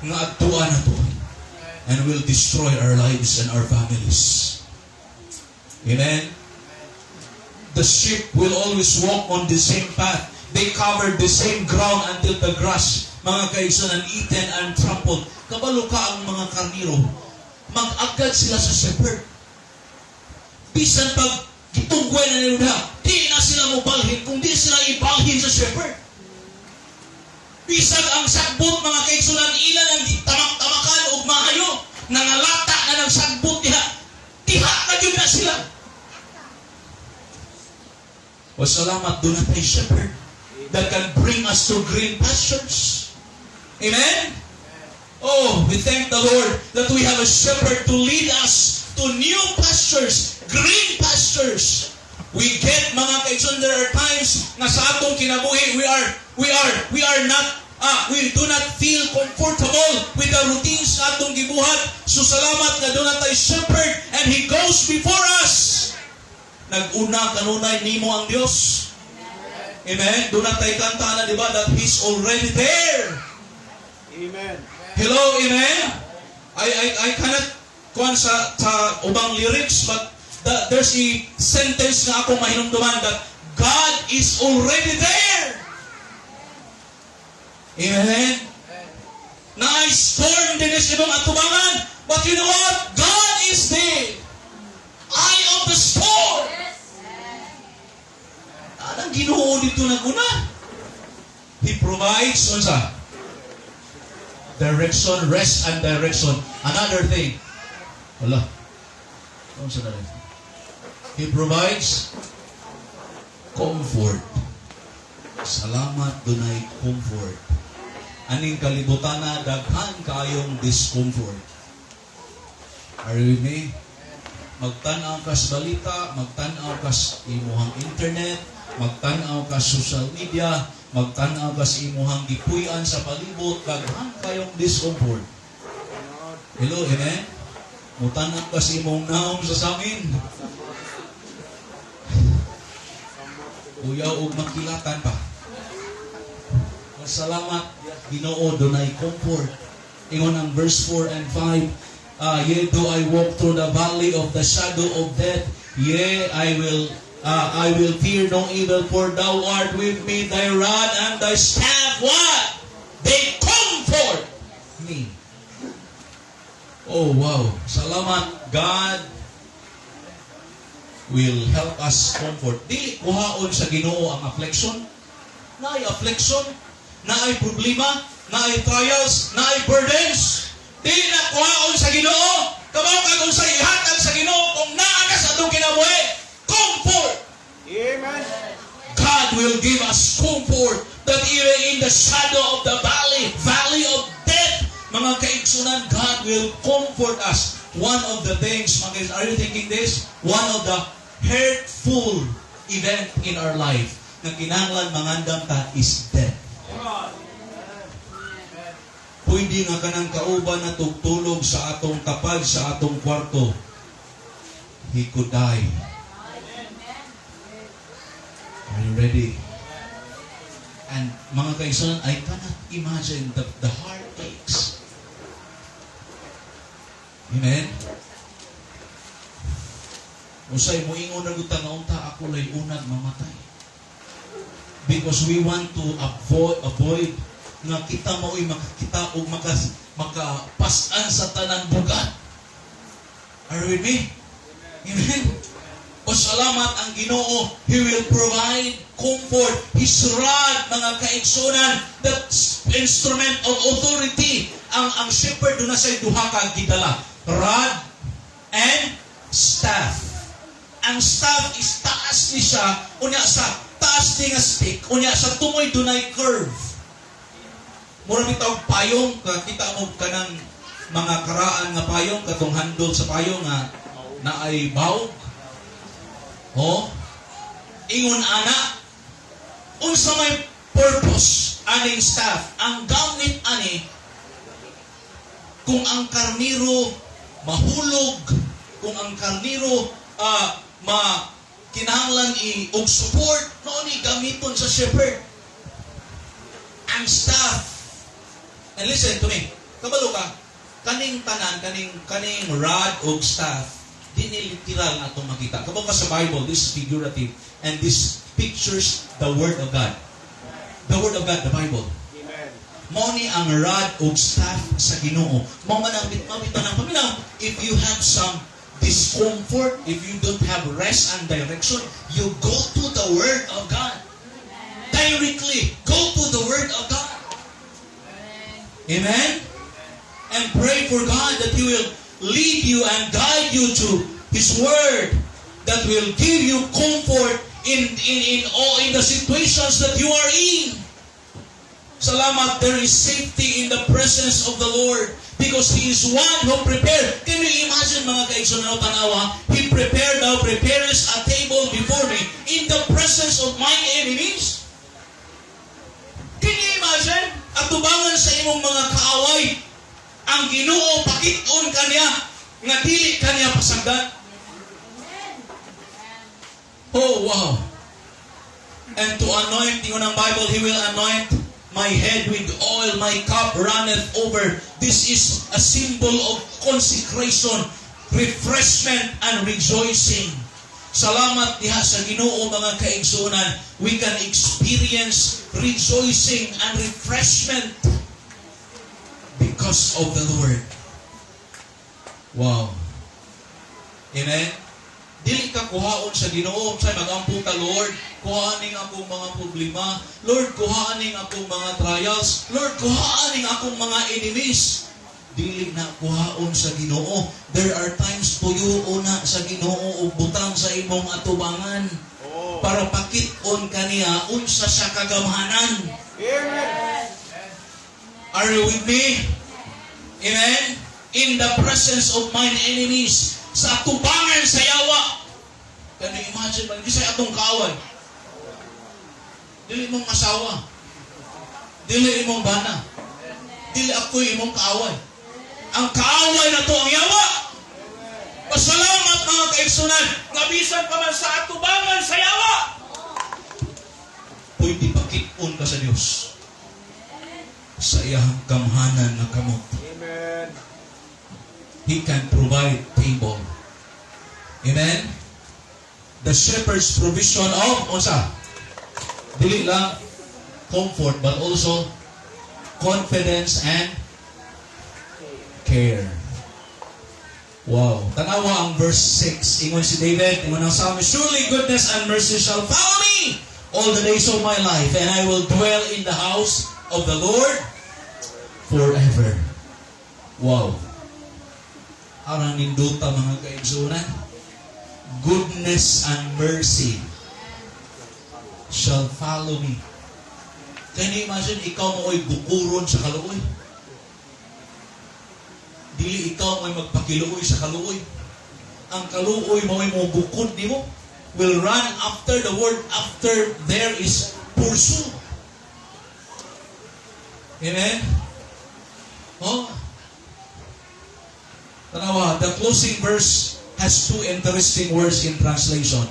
nga adtuan nato and will destroy our lives and our families. Amen. The sheep will always walk on the same path. They cover the same ground until the grass, mga kaigsunan, eaten and trampled. Kabalo ka ang mga karniro, mag-agad sila sa shepherd. Bisan pag gitugway na nila, di na sila mobalhin kung di sila ibalhin sa shepherd. Bisag ang sagbot, mga kaigsunan, ilan ang tamak-tamakan og maayo, nangalata na ng sagbot diha, diha na gyud na sila. O salamat, duna tay shepherd that can bring us to green pastures. Amen? Oh, we thank the Lord that we have a shepherd to lead us to new pastures, green pastures. We get, mga kaigsoon, there are times nga sa atong kinabuhi, we are not, we do not feel comfortable with the routines nga atong gibuhat. So salamat nga duna tay shepherd and He goes before us. Nag-una kanunay nimo ang Dios. Amen? Duna tay kanta na, di ba, that He's already there. Amen. Hello, amen? I cannot kuan sa ubang lyrics, but there's a sentence nga ako mahinumduman that God is already there. Amen? Naay storm din sa imong atubangan, but you know what? God is there. Eye of the storm. Anong Ginoo dito naguna? He provides, unsa? Direction, rest and direction. Another thing. Wala. Unsa na rin? He provides comfort. Salamat, dunay comfort. Aning kalibutan na daghan kayong discomfort. Are you with me? Magtan-aw ka sa balita, magtan-aw ka sa imuhang internet, magtan-aw ka sa social media, magtan-aw ka sa imuhang gipuy-an sa palibot, daghan kayong discomfort. Hello, amen? Mutan-aw ka sa imong naong sa samin. Kuyaw og makilatan pa. Salamat, Ginoo, dunay comfort. Ingon ang verse 4 and 5, "Yea, though I walk through the valley of the shadow of death, yea, I will fear no evil, for thou art with me, thy rod and thy staff," what? "They comfort me." Oh, wow. Salamat, God will help us comfort. Dili kuhaon sa Ginoo ang affliction. Naay affliction, naay problema, naay trials, naay burdens. Dili na kuhaon sa Ginoo. Kabaw kag unsay ihatag sa Ginoo kung naa ka sa atong kinabuhi. Comfort. Amen. God will give us comfort that even in the shadow of the valley, valley of death, mga kaigsunan, God will comfort us. One of the things, mga kaigsunan, are you thinking this? One of the hurtful event in our life na kinahanglan mangandam ta is death. Pwede nga kanang kauban na tugtulog sa atong tapad, sa atong kwarto. He could die. Are you ready? And mga kaigsunan, I cannot imagine the heartaches. Amen? Usay mo ingon na gud nga unta ako lay unag mamatay. Because we want to avoid nga kita mao'y makakita o makapasan sa tanang bugat. Are you with me? Amen? O salamat ang Ginoo, He will provide comfort. His rod, mga kaigsunan, that instrument of authority. Ang shepherd duna siya'y duha ka gidala. Rod and staff. Ang staff is taas ni siya, unya sa taas ni nga stick, unya sa tumoy dunay curve. Mura bitaw payong, kita mo kanang mga karaan nga payong, katong handle sa payong nga naay bawg. Oh, ingon ana, unsa may purpose aning staff? Ang gamit ani kung ang karniro mahulog, kung ang karniro ma kinahanglan i og support, no ni gamiton sa shepherd. Ang staff. And listen to me. Kabalo ka, kaning tanan, kaning rod og staff, di ni literal na atong makita. Kabalo ka sa Bible, this is figurative and this pictures the Word of God. The Word of God, the Bible. Amen. Mao ni ang rod og staff sa Ginoo. Mao man ang mabito ng paminaw. If you have some discomfort, if you don't have rest and direction, you go to the Word of God. Directly, go to the Word of God. Amen? And pray for God that He will lead you and guide you to His Word that will give you comfort in the situations that you are in. Salamat, there is safety in the presence of the Lord. Because He is one who prepared. Can you imagine, mga kaigsoon, no, tanawa? He prepared, "Thou preparest a table before me in the presence of my enemies." Can you imagine? Atubangan sa imong mga kaaway, ang Ginoo pakit-on kaniya nga dili kaniya pasagdan. Oh, wow. And to anoint, ingon ang Bible, "He will anoint my head with oil, my cup runneth over." This is a symbol of consecration, refreshment, and rejoicing. Salamat diha sa Ginoo, mga kaigsunan. We can experience rejoicing and refreshment because of the Lord. Wow. Amen? Dili ka kuhaon sa Ginoo, say magampo ka, "Lord, kuhaan ning akong mga problema. Lord, kuhaan ning akong mga trials. Lord, kuhaan ning akong mga enemies." Dili na kuhaon sa Ginoo. There are times tuyo na sa Ginoo ug butang sa imong atubangan para pakit-on kaniya unsa sa kagamhanan. Amen. Are you with me? Amen? In the presence of mine enemies, sa atubangan sa yawa. Can you imagine man, sa atong kaaway? Dili imong asawa. Dili imong bana. Dili ako imong kaaway. Ang kaaway na to ang yawa. Pasalamat, mga kaigsunan, nga bisan pa man sa atubangan sa yawa, pwede pakit-on ka sa Dios sa iyang gamhanan nga kamot. Amen. He can provide table. Amen? The shepherd's provision of, unsa? Dili lang comfort, but also confidence and care. Wow. Tanawa ang verse 6. Ingon si David, ingon ang psalmist, "Surely goodness and mercy shall follow me all the days of my life, and I will dwell in the house of the Lord forever." Wow. Arang nindota, mga kaigsunan. Goodness and mercy shall follow me. Can you imagine, ikaw mo'y bukuron sa kaluoy? Dili ikaw mo'y magpakiluoy sa kaluoy. Ang kaluoy mo'y mo bukod nimo. Will run after. The word "after" there is pursue. Amen? Oh. Tanawa, the closing verse has two interesting words in translation.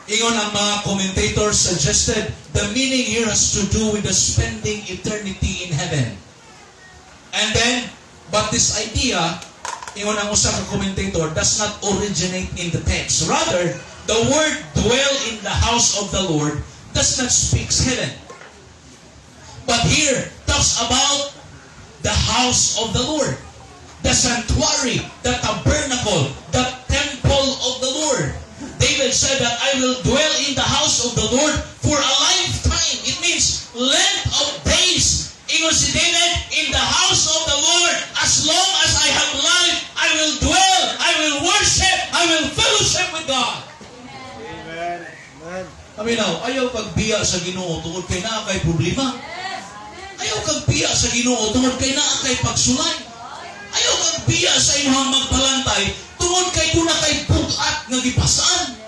Ingon ang mga commentators suggested the meaning here has to do with the spending eternity in heaven. And then, but this idea, ingon ang usa ka commentator, does not originate in the text. Rather, the word "dwell in the house of the Lord" does not speak heaven. But here, talks about the house of the Lord, the sanctuary, the tabernacle, the temple of the Lord. David said that "I will dwell in the house of the Lord for a lifetime." It means length of days. Ingon si David, "In the house of the Lord, as long as I have life, I will dwell, I will worship, I will fellowship with God." Amen. Amen. Paminaw, ayaw pagbiya sa Ginoo tungod kay naa kay problema. Ayaw kag biya sa Ginoo tungod kay naa kay pagsulay. Ayaw kag biya sa imong magbalantay tungod kay duna kay bug-at nga gipasan.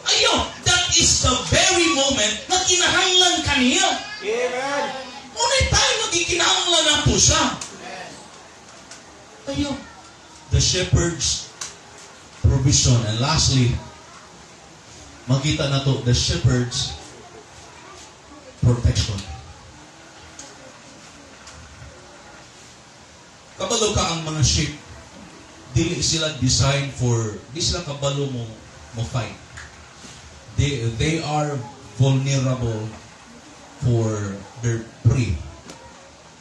Ayaw, that is the very moment na kinahanglan kaniya. Amen. Ngunit tayo nagikinahanglan na po siya. Ayaw. The shepherd's provision. And lastly, makita na to, the shepherd's protection. Kabalo ka ang mga sheep, dili sila designed for, di sila kabalo mo fight. They are vulnerable for their prey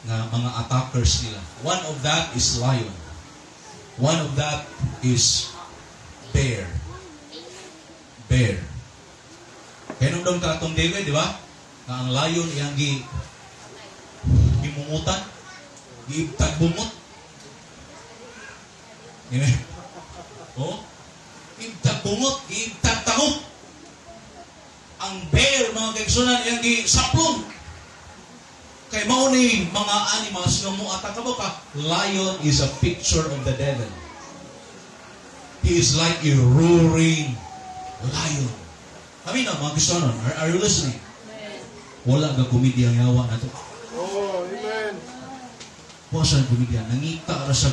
nga mga attackers nila. One of that is lion. One of that is bear. Bear. Kaya nung ka atong David, di ba? Nga ang lion iyang gimungutan, giibtag bungot. Amen. Oh? Ibtag bungot, giibtag tango. Ang bear, mga kaigsunan, iyang gisaplon. Kay mao ni mga animals nga mo ataka mo ka, lion is a picture of the devil. He is like a roaring lion. Kami na, mga Kristiyanon, are you listening? Amen. Wala ga komedya ang yawa nato. Oh, amen. Wa siya komedya. Nangita ra sa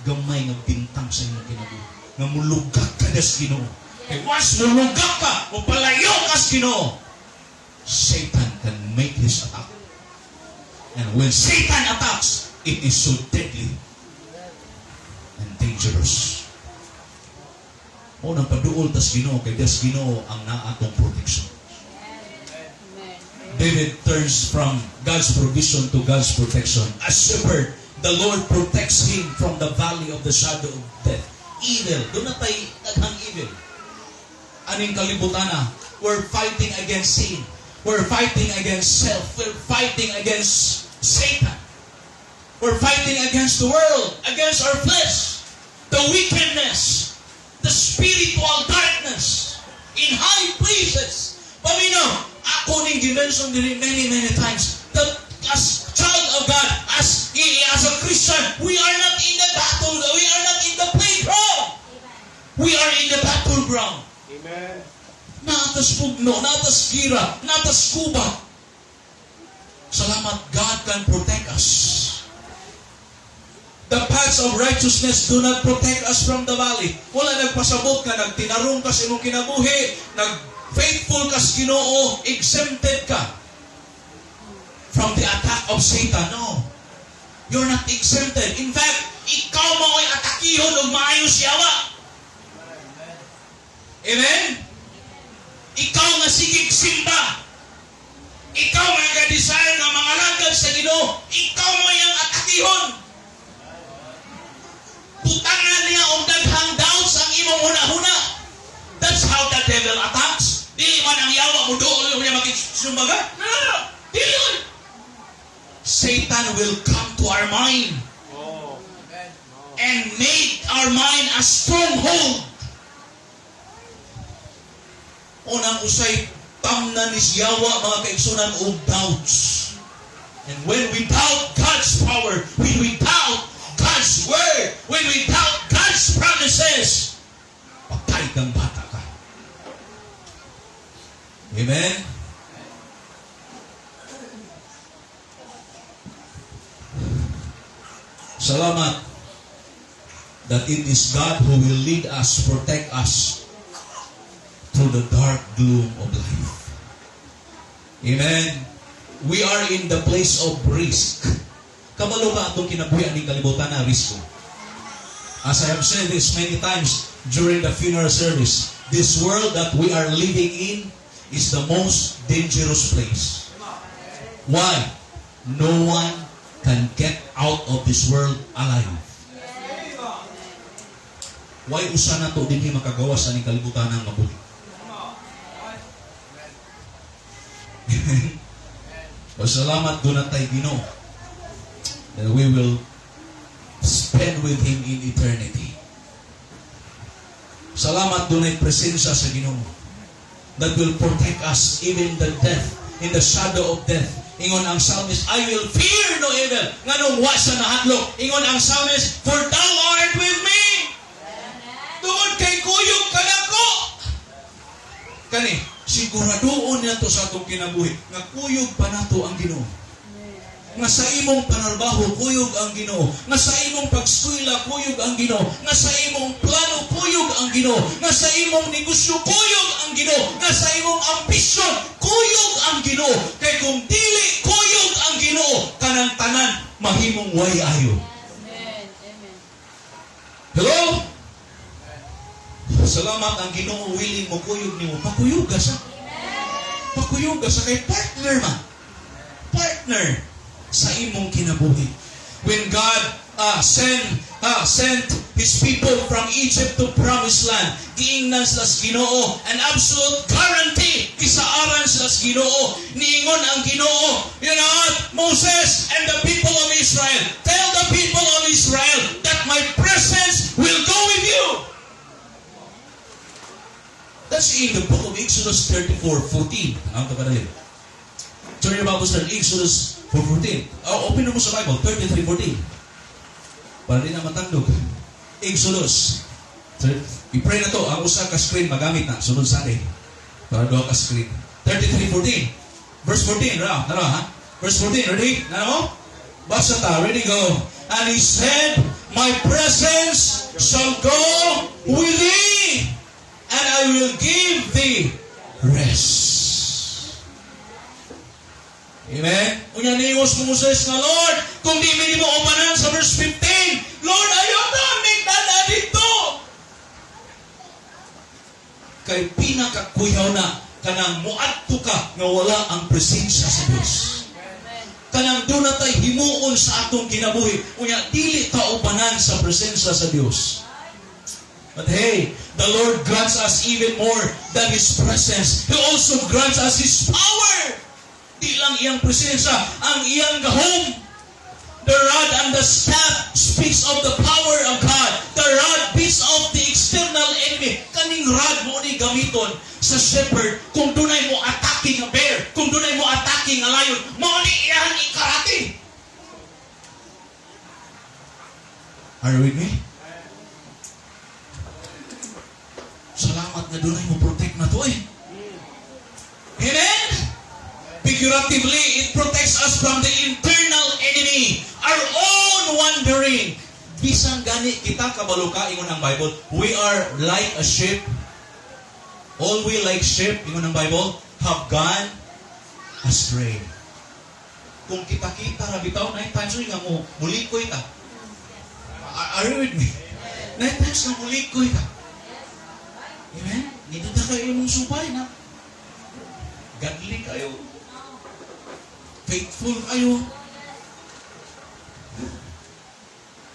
gamay nga bintang sa imong kinabuhi. Nga mulugak ka sa Ginoo. Kay once mulugak ka, mupalayo ka sa Ginoo, Satan can make his attack. And when Satan attacks, it is so deadly and dangerous. O nang paduol tas Ginoo, kay das Ginoo ang naatong protection. Amen. David turns from God's provision to God's protection. As shepherd, the Lord protects him from the valley of the shadow of death. Evil. Duna tay daghang evil. Aning kalibutana, we're fighting against sin. We're fighting against self. We're fighting against Satan. We're fighting against the world, against our flesh, the wickedness, the spiritual darkness in high places. Paminaw, ako ning gi-mention diri many, many times that as child of God, as a Christian, we are not in the battle, we are not in the playground. We are in the battleground. Amen. Naa tas pugno, naa tas gira, naa tas kubat. Salamat, God can protect us. The paths of righteousness do not protect us from the valley. Wala nagpasabot ka, nagtinarong ka sa imong kinabuhi, nag-faithful ka sa Ginoo, exempted ka from the attack of Satan. No. You're not exempted. In fact, ikaw mao'y atakihon og maayo siyawa. Amen? Ikaw nga sigig simba. Ikaw nga ga-desire nga mga alagad sa Ginoo, ikaw mo yang atakihon. Butangan niya og daghang doubts ang imong huna-huna. That's how the devil attacks. Dili man ang yawa mo dool niya makisumbaga. No, no, no. Dili yun. Satan will come to our mind Oh. and make our mind a stronghold. Unang usay tamnan ni siyawa, mga kaigsunan, og doubts. And when we doubt God's power, when we doubt God's word, when we doubt God's promises, patay kang bata ka. Amen? Salamat that it is God who will lead us, protect us through the dark gloom of life. Amen. We are in the place of risk. Kabalo ka atong kinabuhi aning kalibutan na risko. As I have said this many times during the funeral service, this world that we are living in is the most dangerous place. Why? No one can get out of this world alive. Why usa na to dinhi makagawas aning kalibutan ng mabuhi? Amen. O salamat duna tay Ginoo that we will spend with Him in eternity. Salamat dunay presensya sa Ginoo that will protect us even the death, in the shadow of death. Ingon ang psalmist, "I will fear no evil." Nganong wa siya nahadlok? Ingon ang psalmist, "For thou art with me." Tungod kay kuyog ka nako. Kani, siguradoon nato sa atong kinabuhi nga kuyog pa nato ang Ginoo. Nga sa imong panarbaho, kuyog ang Ginoo. Nga sa imong pagskwela, kuyog ang Ginoo. Nga sa imong plano, kuyog ang Ginoo. Nga sa imong negosyo, kuyog ang Ginoo. Nga sa imong ambisyon, kuyog ang Ginoo. Kay kung dili kuyog ang Ginoo, kanang tanan mahimong way ayo. Amen. Amen. Hello? Salamat ang Ginoo willing mo kuyog nimo. Pakuyog ka sa. Pakuyog ka sa kay partner man. Partner sa imong kinabuhi. When God sent His people from Egypt to Promised Land, giingnan sila sa Ginoo an absolute guarantee. Gisaaran sila sa Ginoo. Niingon ang Ginoo, "You know what, Moses and the people of Israel, tell the people of Israel that my presence will go with you." That's in the book of Exodus 34:14. Ano ba na yun? Turn your Bibles to Exodus 4:14. Oh, open mo sa Bible, 33:14. Para di na matandog. Exodus. I-pray na to, ang usa ka screen magamit na, sunod Sunday. Para duha ka screen. 33:14. Verse 14, ra, tara ha? Verse 14, ready? Na mo? Basa ta, ready, go. And he said, "My presence shall go with thee, and I will give thee rest." Amen? Unya niingos mo Moses nga, "Lord, kung di mi mo upanan," sa verse 15, "Lord, ayaw na, dad-a didto." Kay pinakakuyaw na, kanang muadto ka nga wala ang presensya sa Dios. Amen. Kanang doon na tay himuon sa atong kinabuhi. Unya, dili ta upanan sa presensya sa Dios. But hey, the Lord grants us even more than His presence. He also grants us His power. Di lang iyang presensya, ang iyang gahom. The rod and the staff speaks of the power of God. The rod beats off the external enemy. Kaning rod mao ni gamiton sa shepherd kung dunay mo attacking a bear, kung dunay mo attacking a lion, mao ni iyang ikarate. Are you with me? Salamat na dunay mo protect na to eh. Amen? Figuratively, it protects us from the internal enemy, our own wandering. Bisan gani kita kabalo ka, ingon ang Bible, we are like a sheep. All we like sheep, ingon ang Bible, have gone astray. Kung kita-kita ra bitaw, nine times nga mo, mulikoy ta. Are you with me? Nine times nga mulikoy ta. Amen? Nindot na kayo imong subay na. Godly kayo. Faithful kayo.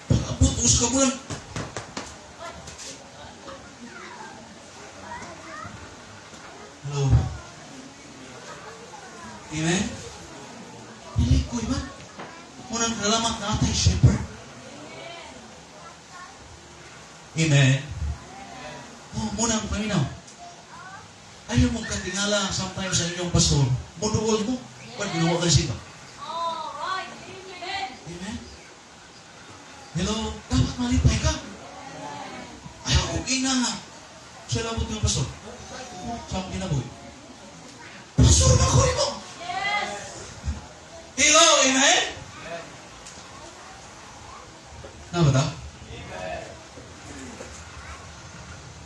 Pag-abot, usa ka bulan. Hello. Amen? Nilikoy ba? Unang kalamat na atay shepherd. Amen? Oh, munang paminaw. Ayaw mong katingala sometimes sa inyong pastor. Muduol mo. Ba't ginawa ka siya ba? All right. Amen. Amen? Hello? Dapat malipay ka. Ayaw kong ina nga. Sa labot yung pastor. Sa akong kinabuhi. Pastor, makuha mo! Yes. Hello? Amen? Tama ba?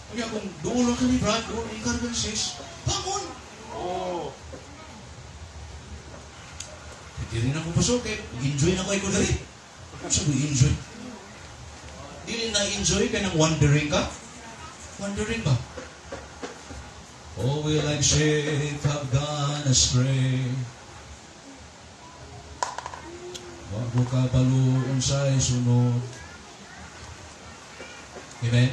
Kaya kung duol ka ni Brad, duol ka ni sis, bangon! Oo. Hindi rin ako pasok eh. Enjoy na ko ikaw dali. Ano sa enjoy? Dili na enjoy ka ng wandering ka? Wandering ba? Oh, we like sheep have gone astray. Wa ko kabalo unsay sunod. Amen?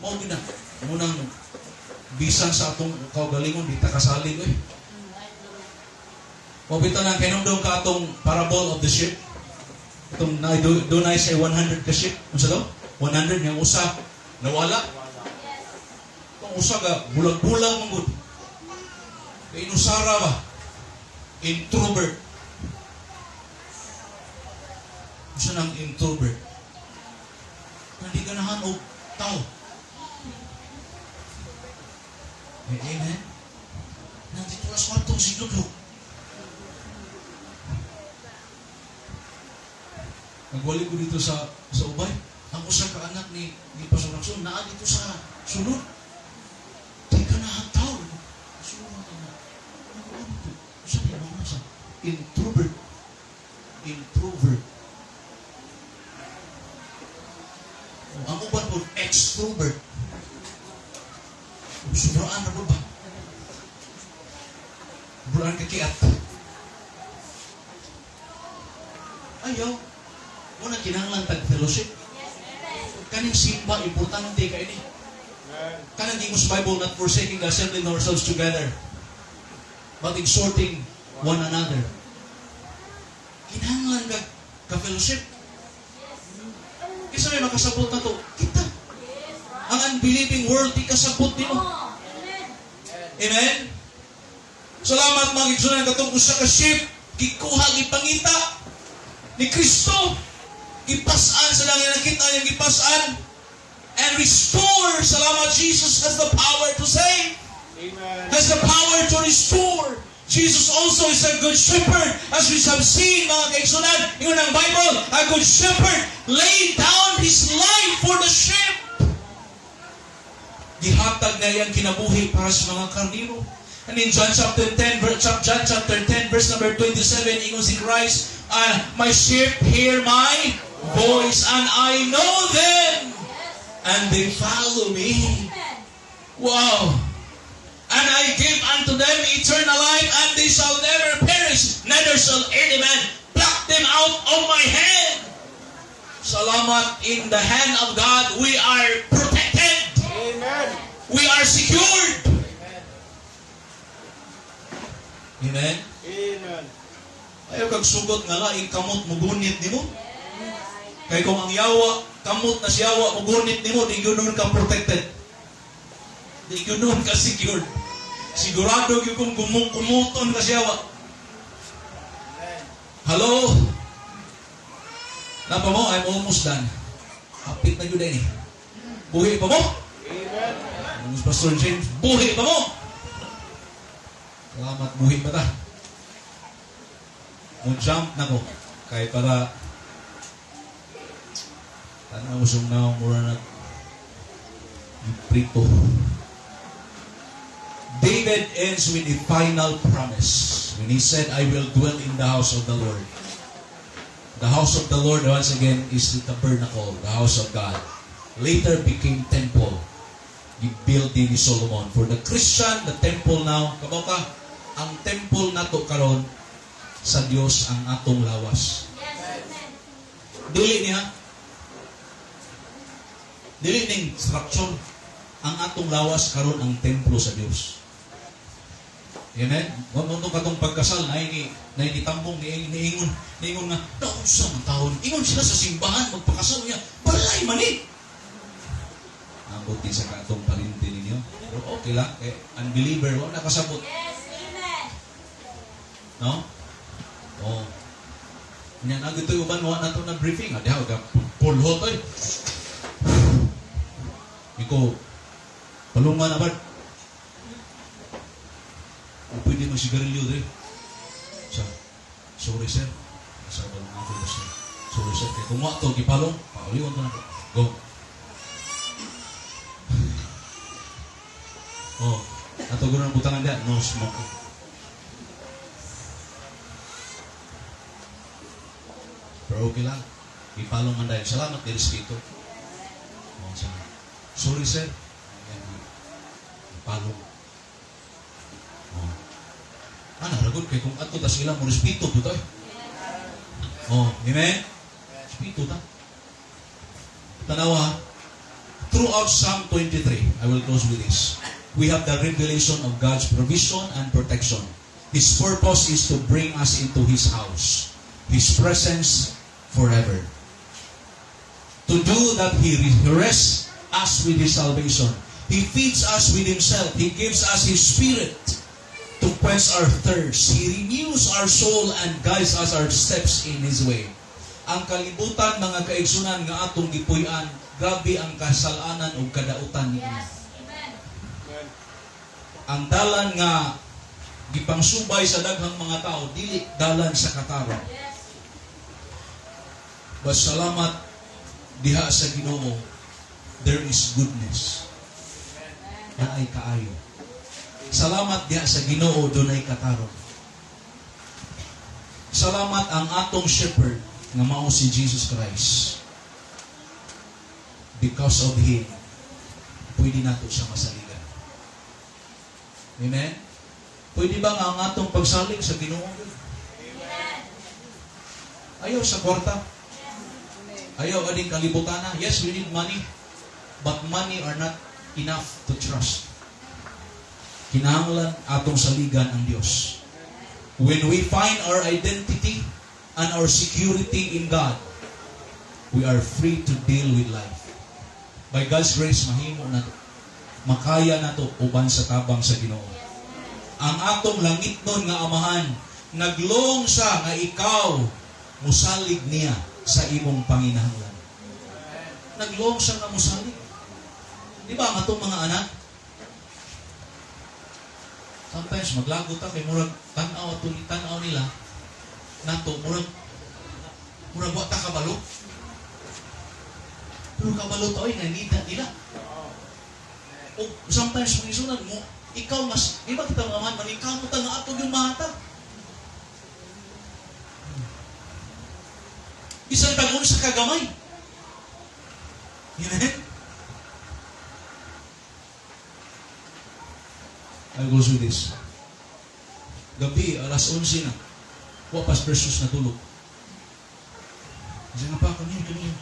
Mao gyud na. Munang bisan sa atong kaugalingon di ta kasalig oy. Mao bitaw nang kahinumdom ka atong parable of the sheep. Itong na, dunay say 100 ka sheep. Unsa daw? 100 nga usa nawala. Itong usa ka bulag-bulag man gud. Kay inusara ba? Introvert. Unsa nang introvert? Hindi ganahan og tao. Eh, amen? Nandito na sa kwartong sinudlo. Nagwali ko dito sa Ubay. Ang usa ka anak ni Pastor Ramson, naa dito sa sulod. Di ka na tao. Sulod na na. Ano to? Usa ni mga sa introvert. Introvert. Oh, ang uban po, extrovert. Sobraan na po ba? Sobraan ka kiat. Ayaw. Muna kinahanglan tag fellowship. Kaning simba, importante kay ni. Amen. Kanang gingon sa Bible, not forsaking the assembling ourselves together, but exhorting one another. Kinahanglan ka ka-fellowship. Kisa may makasabot na to, kita. Ang unbelieving world, di kasabot nimo. Oh, amen. Amen? Salamat mga igsunan katong usa ka sheep. Gikuha, gipangita ni Kristo. Gipas-an sa langit, nakita niya gipas-an. And restore. Salamat, Jesus has the power to save. Amen. Has the power to restore. Jesus also is a good shepherd. As we have seen, mga kaigsuonan, ingon ang Bible, a good shepherd laid down his life for the sheep. Gihatag na iyang kinabuhi para sa mga karnero. And in John chapter 10, verse, John chapter 10, verse number 27, ingon si Christ, "My sheep hear my voice, and I know them, and they follow me." Amen. Wow! "And I give unto them eternal life, and they shall never perish, neither shall any man pluck them out of my hand." Salamat, in the hand of God, we are protected. Amen. We are secured. Amen. Amen. Ayaw kag sugot nga laing kamot mugunit nimo. Kay kung ang yawa, kamot na siya yawa mugunit nimo, di gyud ka protected. Di gyud ka secured. Sigurado gyud kung kumuton ka siya yawa. Hello? Naa pa mo, I'm almost done. Hapit na gyud ni. Buhi pa mo? Amen. Almost, Pastor James, buhi pa mo? Salamat, buhi pa ta. Mo jump na ko. Kay para tanaw mo siyang naong mura na prito. David ends with a final promise when he said, "I will dwell in the house of the Lord." The house of the Lord, once again, is the tabernacle, the house of God. Later became temple. Gibuild din ni Solomon. For the Christian, the temple now, kabaw ka, ang temple nato karon sa Dios ang atong lawas. Yes. Amen. Dili niya. Dili ning structure. Ang atong lawas karon ang templo sa Dios. Amen? Wa mo katong pagkasal na ni tambong ni niingon niingon nga naunsa man taon ingon sila sa simbahan magpakasal niya balay man ni. Ambot din sa katong parinti ninyo. Pero okay lang kay unbeliever wa nakasabot. Yes. Amen. No? Oh. Nya na gito uban wa nato na briefing. Adi ha ga pulhot oy. Iko palungan na ba? O pwede magsigarilyo dre. Sa sorry sir. Sa balong ako basta. Sorry sir, kay kung wa to gipalong, paulion to na ko. Go. Oh, ato guro ng butangan diha, no smoking. Pero okay lang. Ipalong man dahil. Salamat, ni respeto. Oh, sa, sorry sir. Ayan, ipalong. Oh. Ana, ragot kay kung ato ta sila mo respeto to tayo. Oh, amen? Respeto ta. Tanawa, throughout Psalm 23, I will close with this. We have the revelation of God's provision and protection. His purpose is to bring us into His house, His presence forever. To do that, He rests us with His salvation. He feeds us with Himself. He gives us His Spirit to quench our thirst. He renews our soul and guides us our steps in His way. Ang kalibutan, mga kaigsunan, nga atong gipuy-an, grabe ang kasalanan ug kadautan niini. Yes. Amen. Amen. Ang dalan nga gipangsubay sa daghang mga tao dili dalan sa katarong. Yes. But salamat diha sa Ginoo, there is goodness. Naay kaayo. Salamat diha sa Ginoo, dunay katarong. Salamat ang atong shepherd nga mao si Jesus Christ. Because of Him, pwede nato siya masaligan. Amen? Pwede ba nga ang atong pagsalig sa Ginoo? Amen. Ayaw sa kwarta. Ayaw aning kalibutana. Yes, we need money. But money are not enough to trust. Kinahanglan atong saligan ang Dios. When we find our identity and our security in God, we are free to deal with life. By God's grace, mahimo na to. Makaya na to uban sa tabang sa Ginoo. Ang atong langitnon nga amahan, Naglong siya nga ikaw musalig niya sa imong panginahanglan. Naglong siya nga musalig. Di ba ang atong mga anak? Sometimes maglagot ta kay murag tan-aw ato tan-aw nila nato, murag wa ta kabalo. Pero kabalo ta oy nga nida nila. O sometimes mga isunan mo, ikaw mas, di ba kita mga man, manikamot ta nga ato yung mahatag. Bisan pag sa kagamay. Amen? I go with this. Gabi, alas 11 na. Wa pas versus natulog. Diyan nga pa, come here, come here.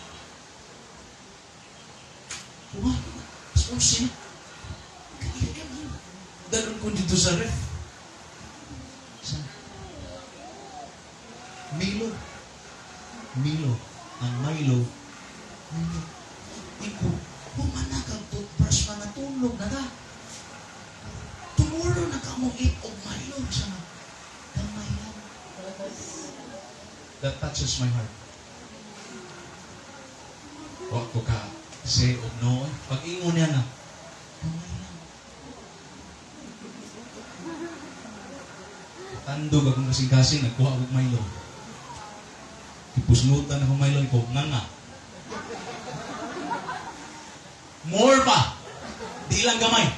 Wa, alas 11 na. Come here, come here. Dalon ko dito sa ref. Sa Milo. Milo. Ang Milo. Milo. Iko, humana kang toothbrush, mga tulog na ta. Tomorrow na ka mo eat og Milo. Siya nga, gamay lang. That touches my heart. Wa ko ka say og no. Eh. Pag ingon niya nga, gamay lang. Tandog akong kasing-kasing, nagkuha og Milo. Ipusnutan akong Milo, ko nga nga. More pa! Di lang gamay.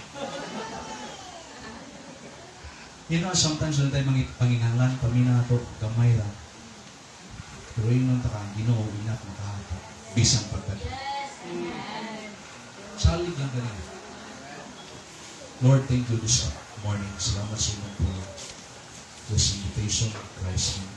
Sometimes wala tayo panginahanglan, pamina to, gamay ra. Pero yun lang ta ka, Ginoo, inak, makahatag. Bisan pagkad. Yes. Amen. Salig lang kanina. Lord, thank you this morning. Salamat sa inyong pulong. This invitation, Christ name.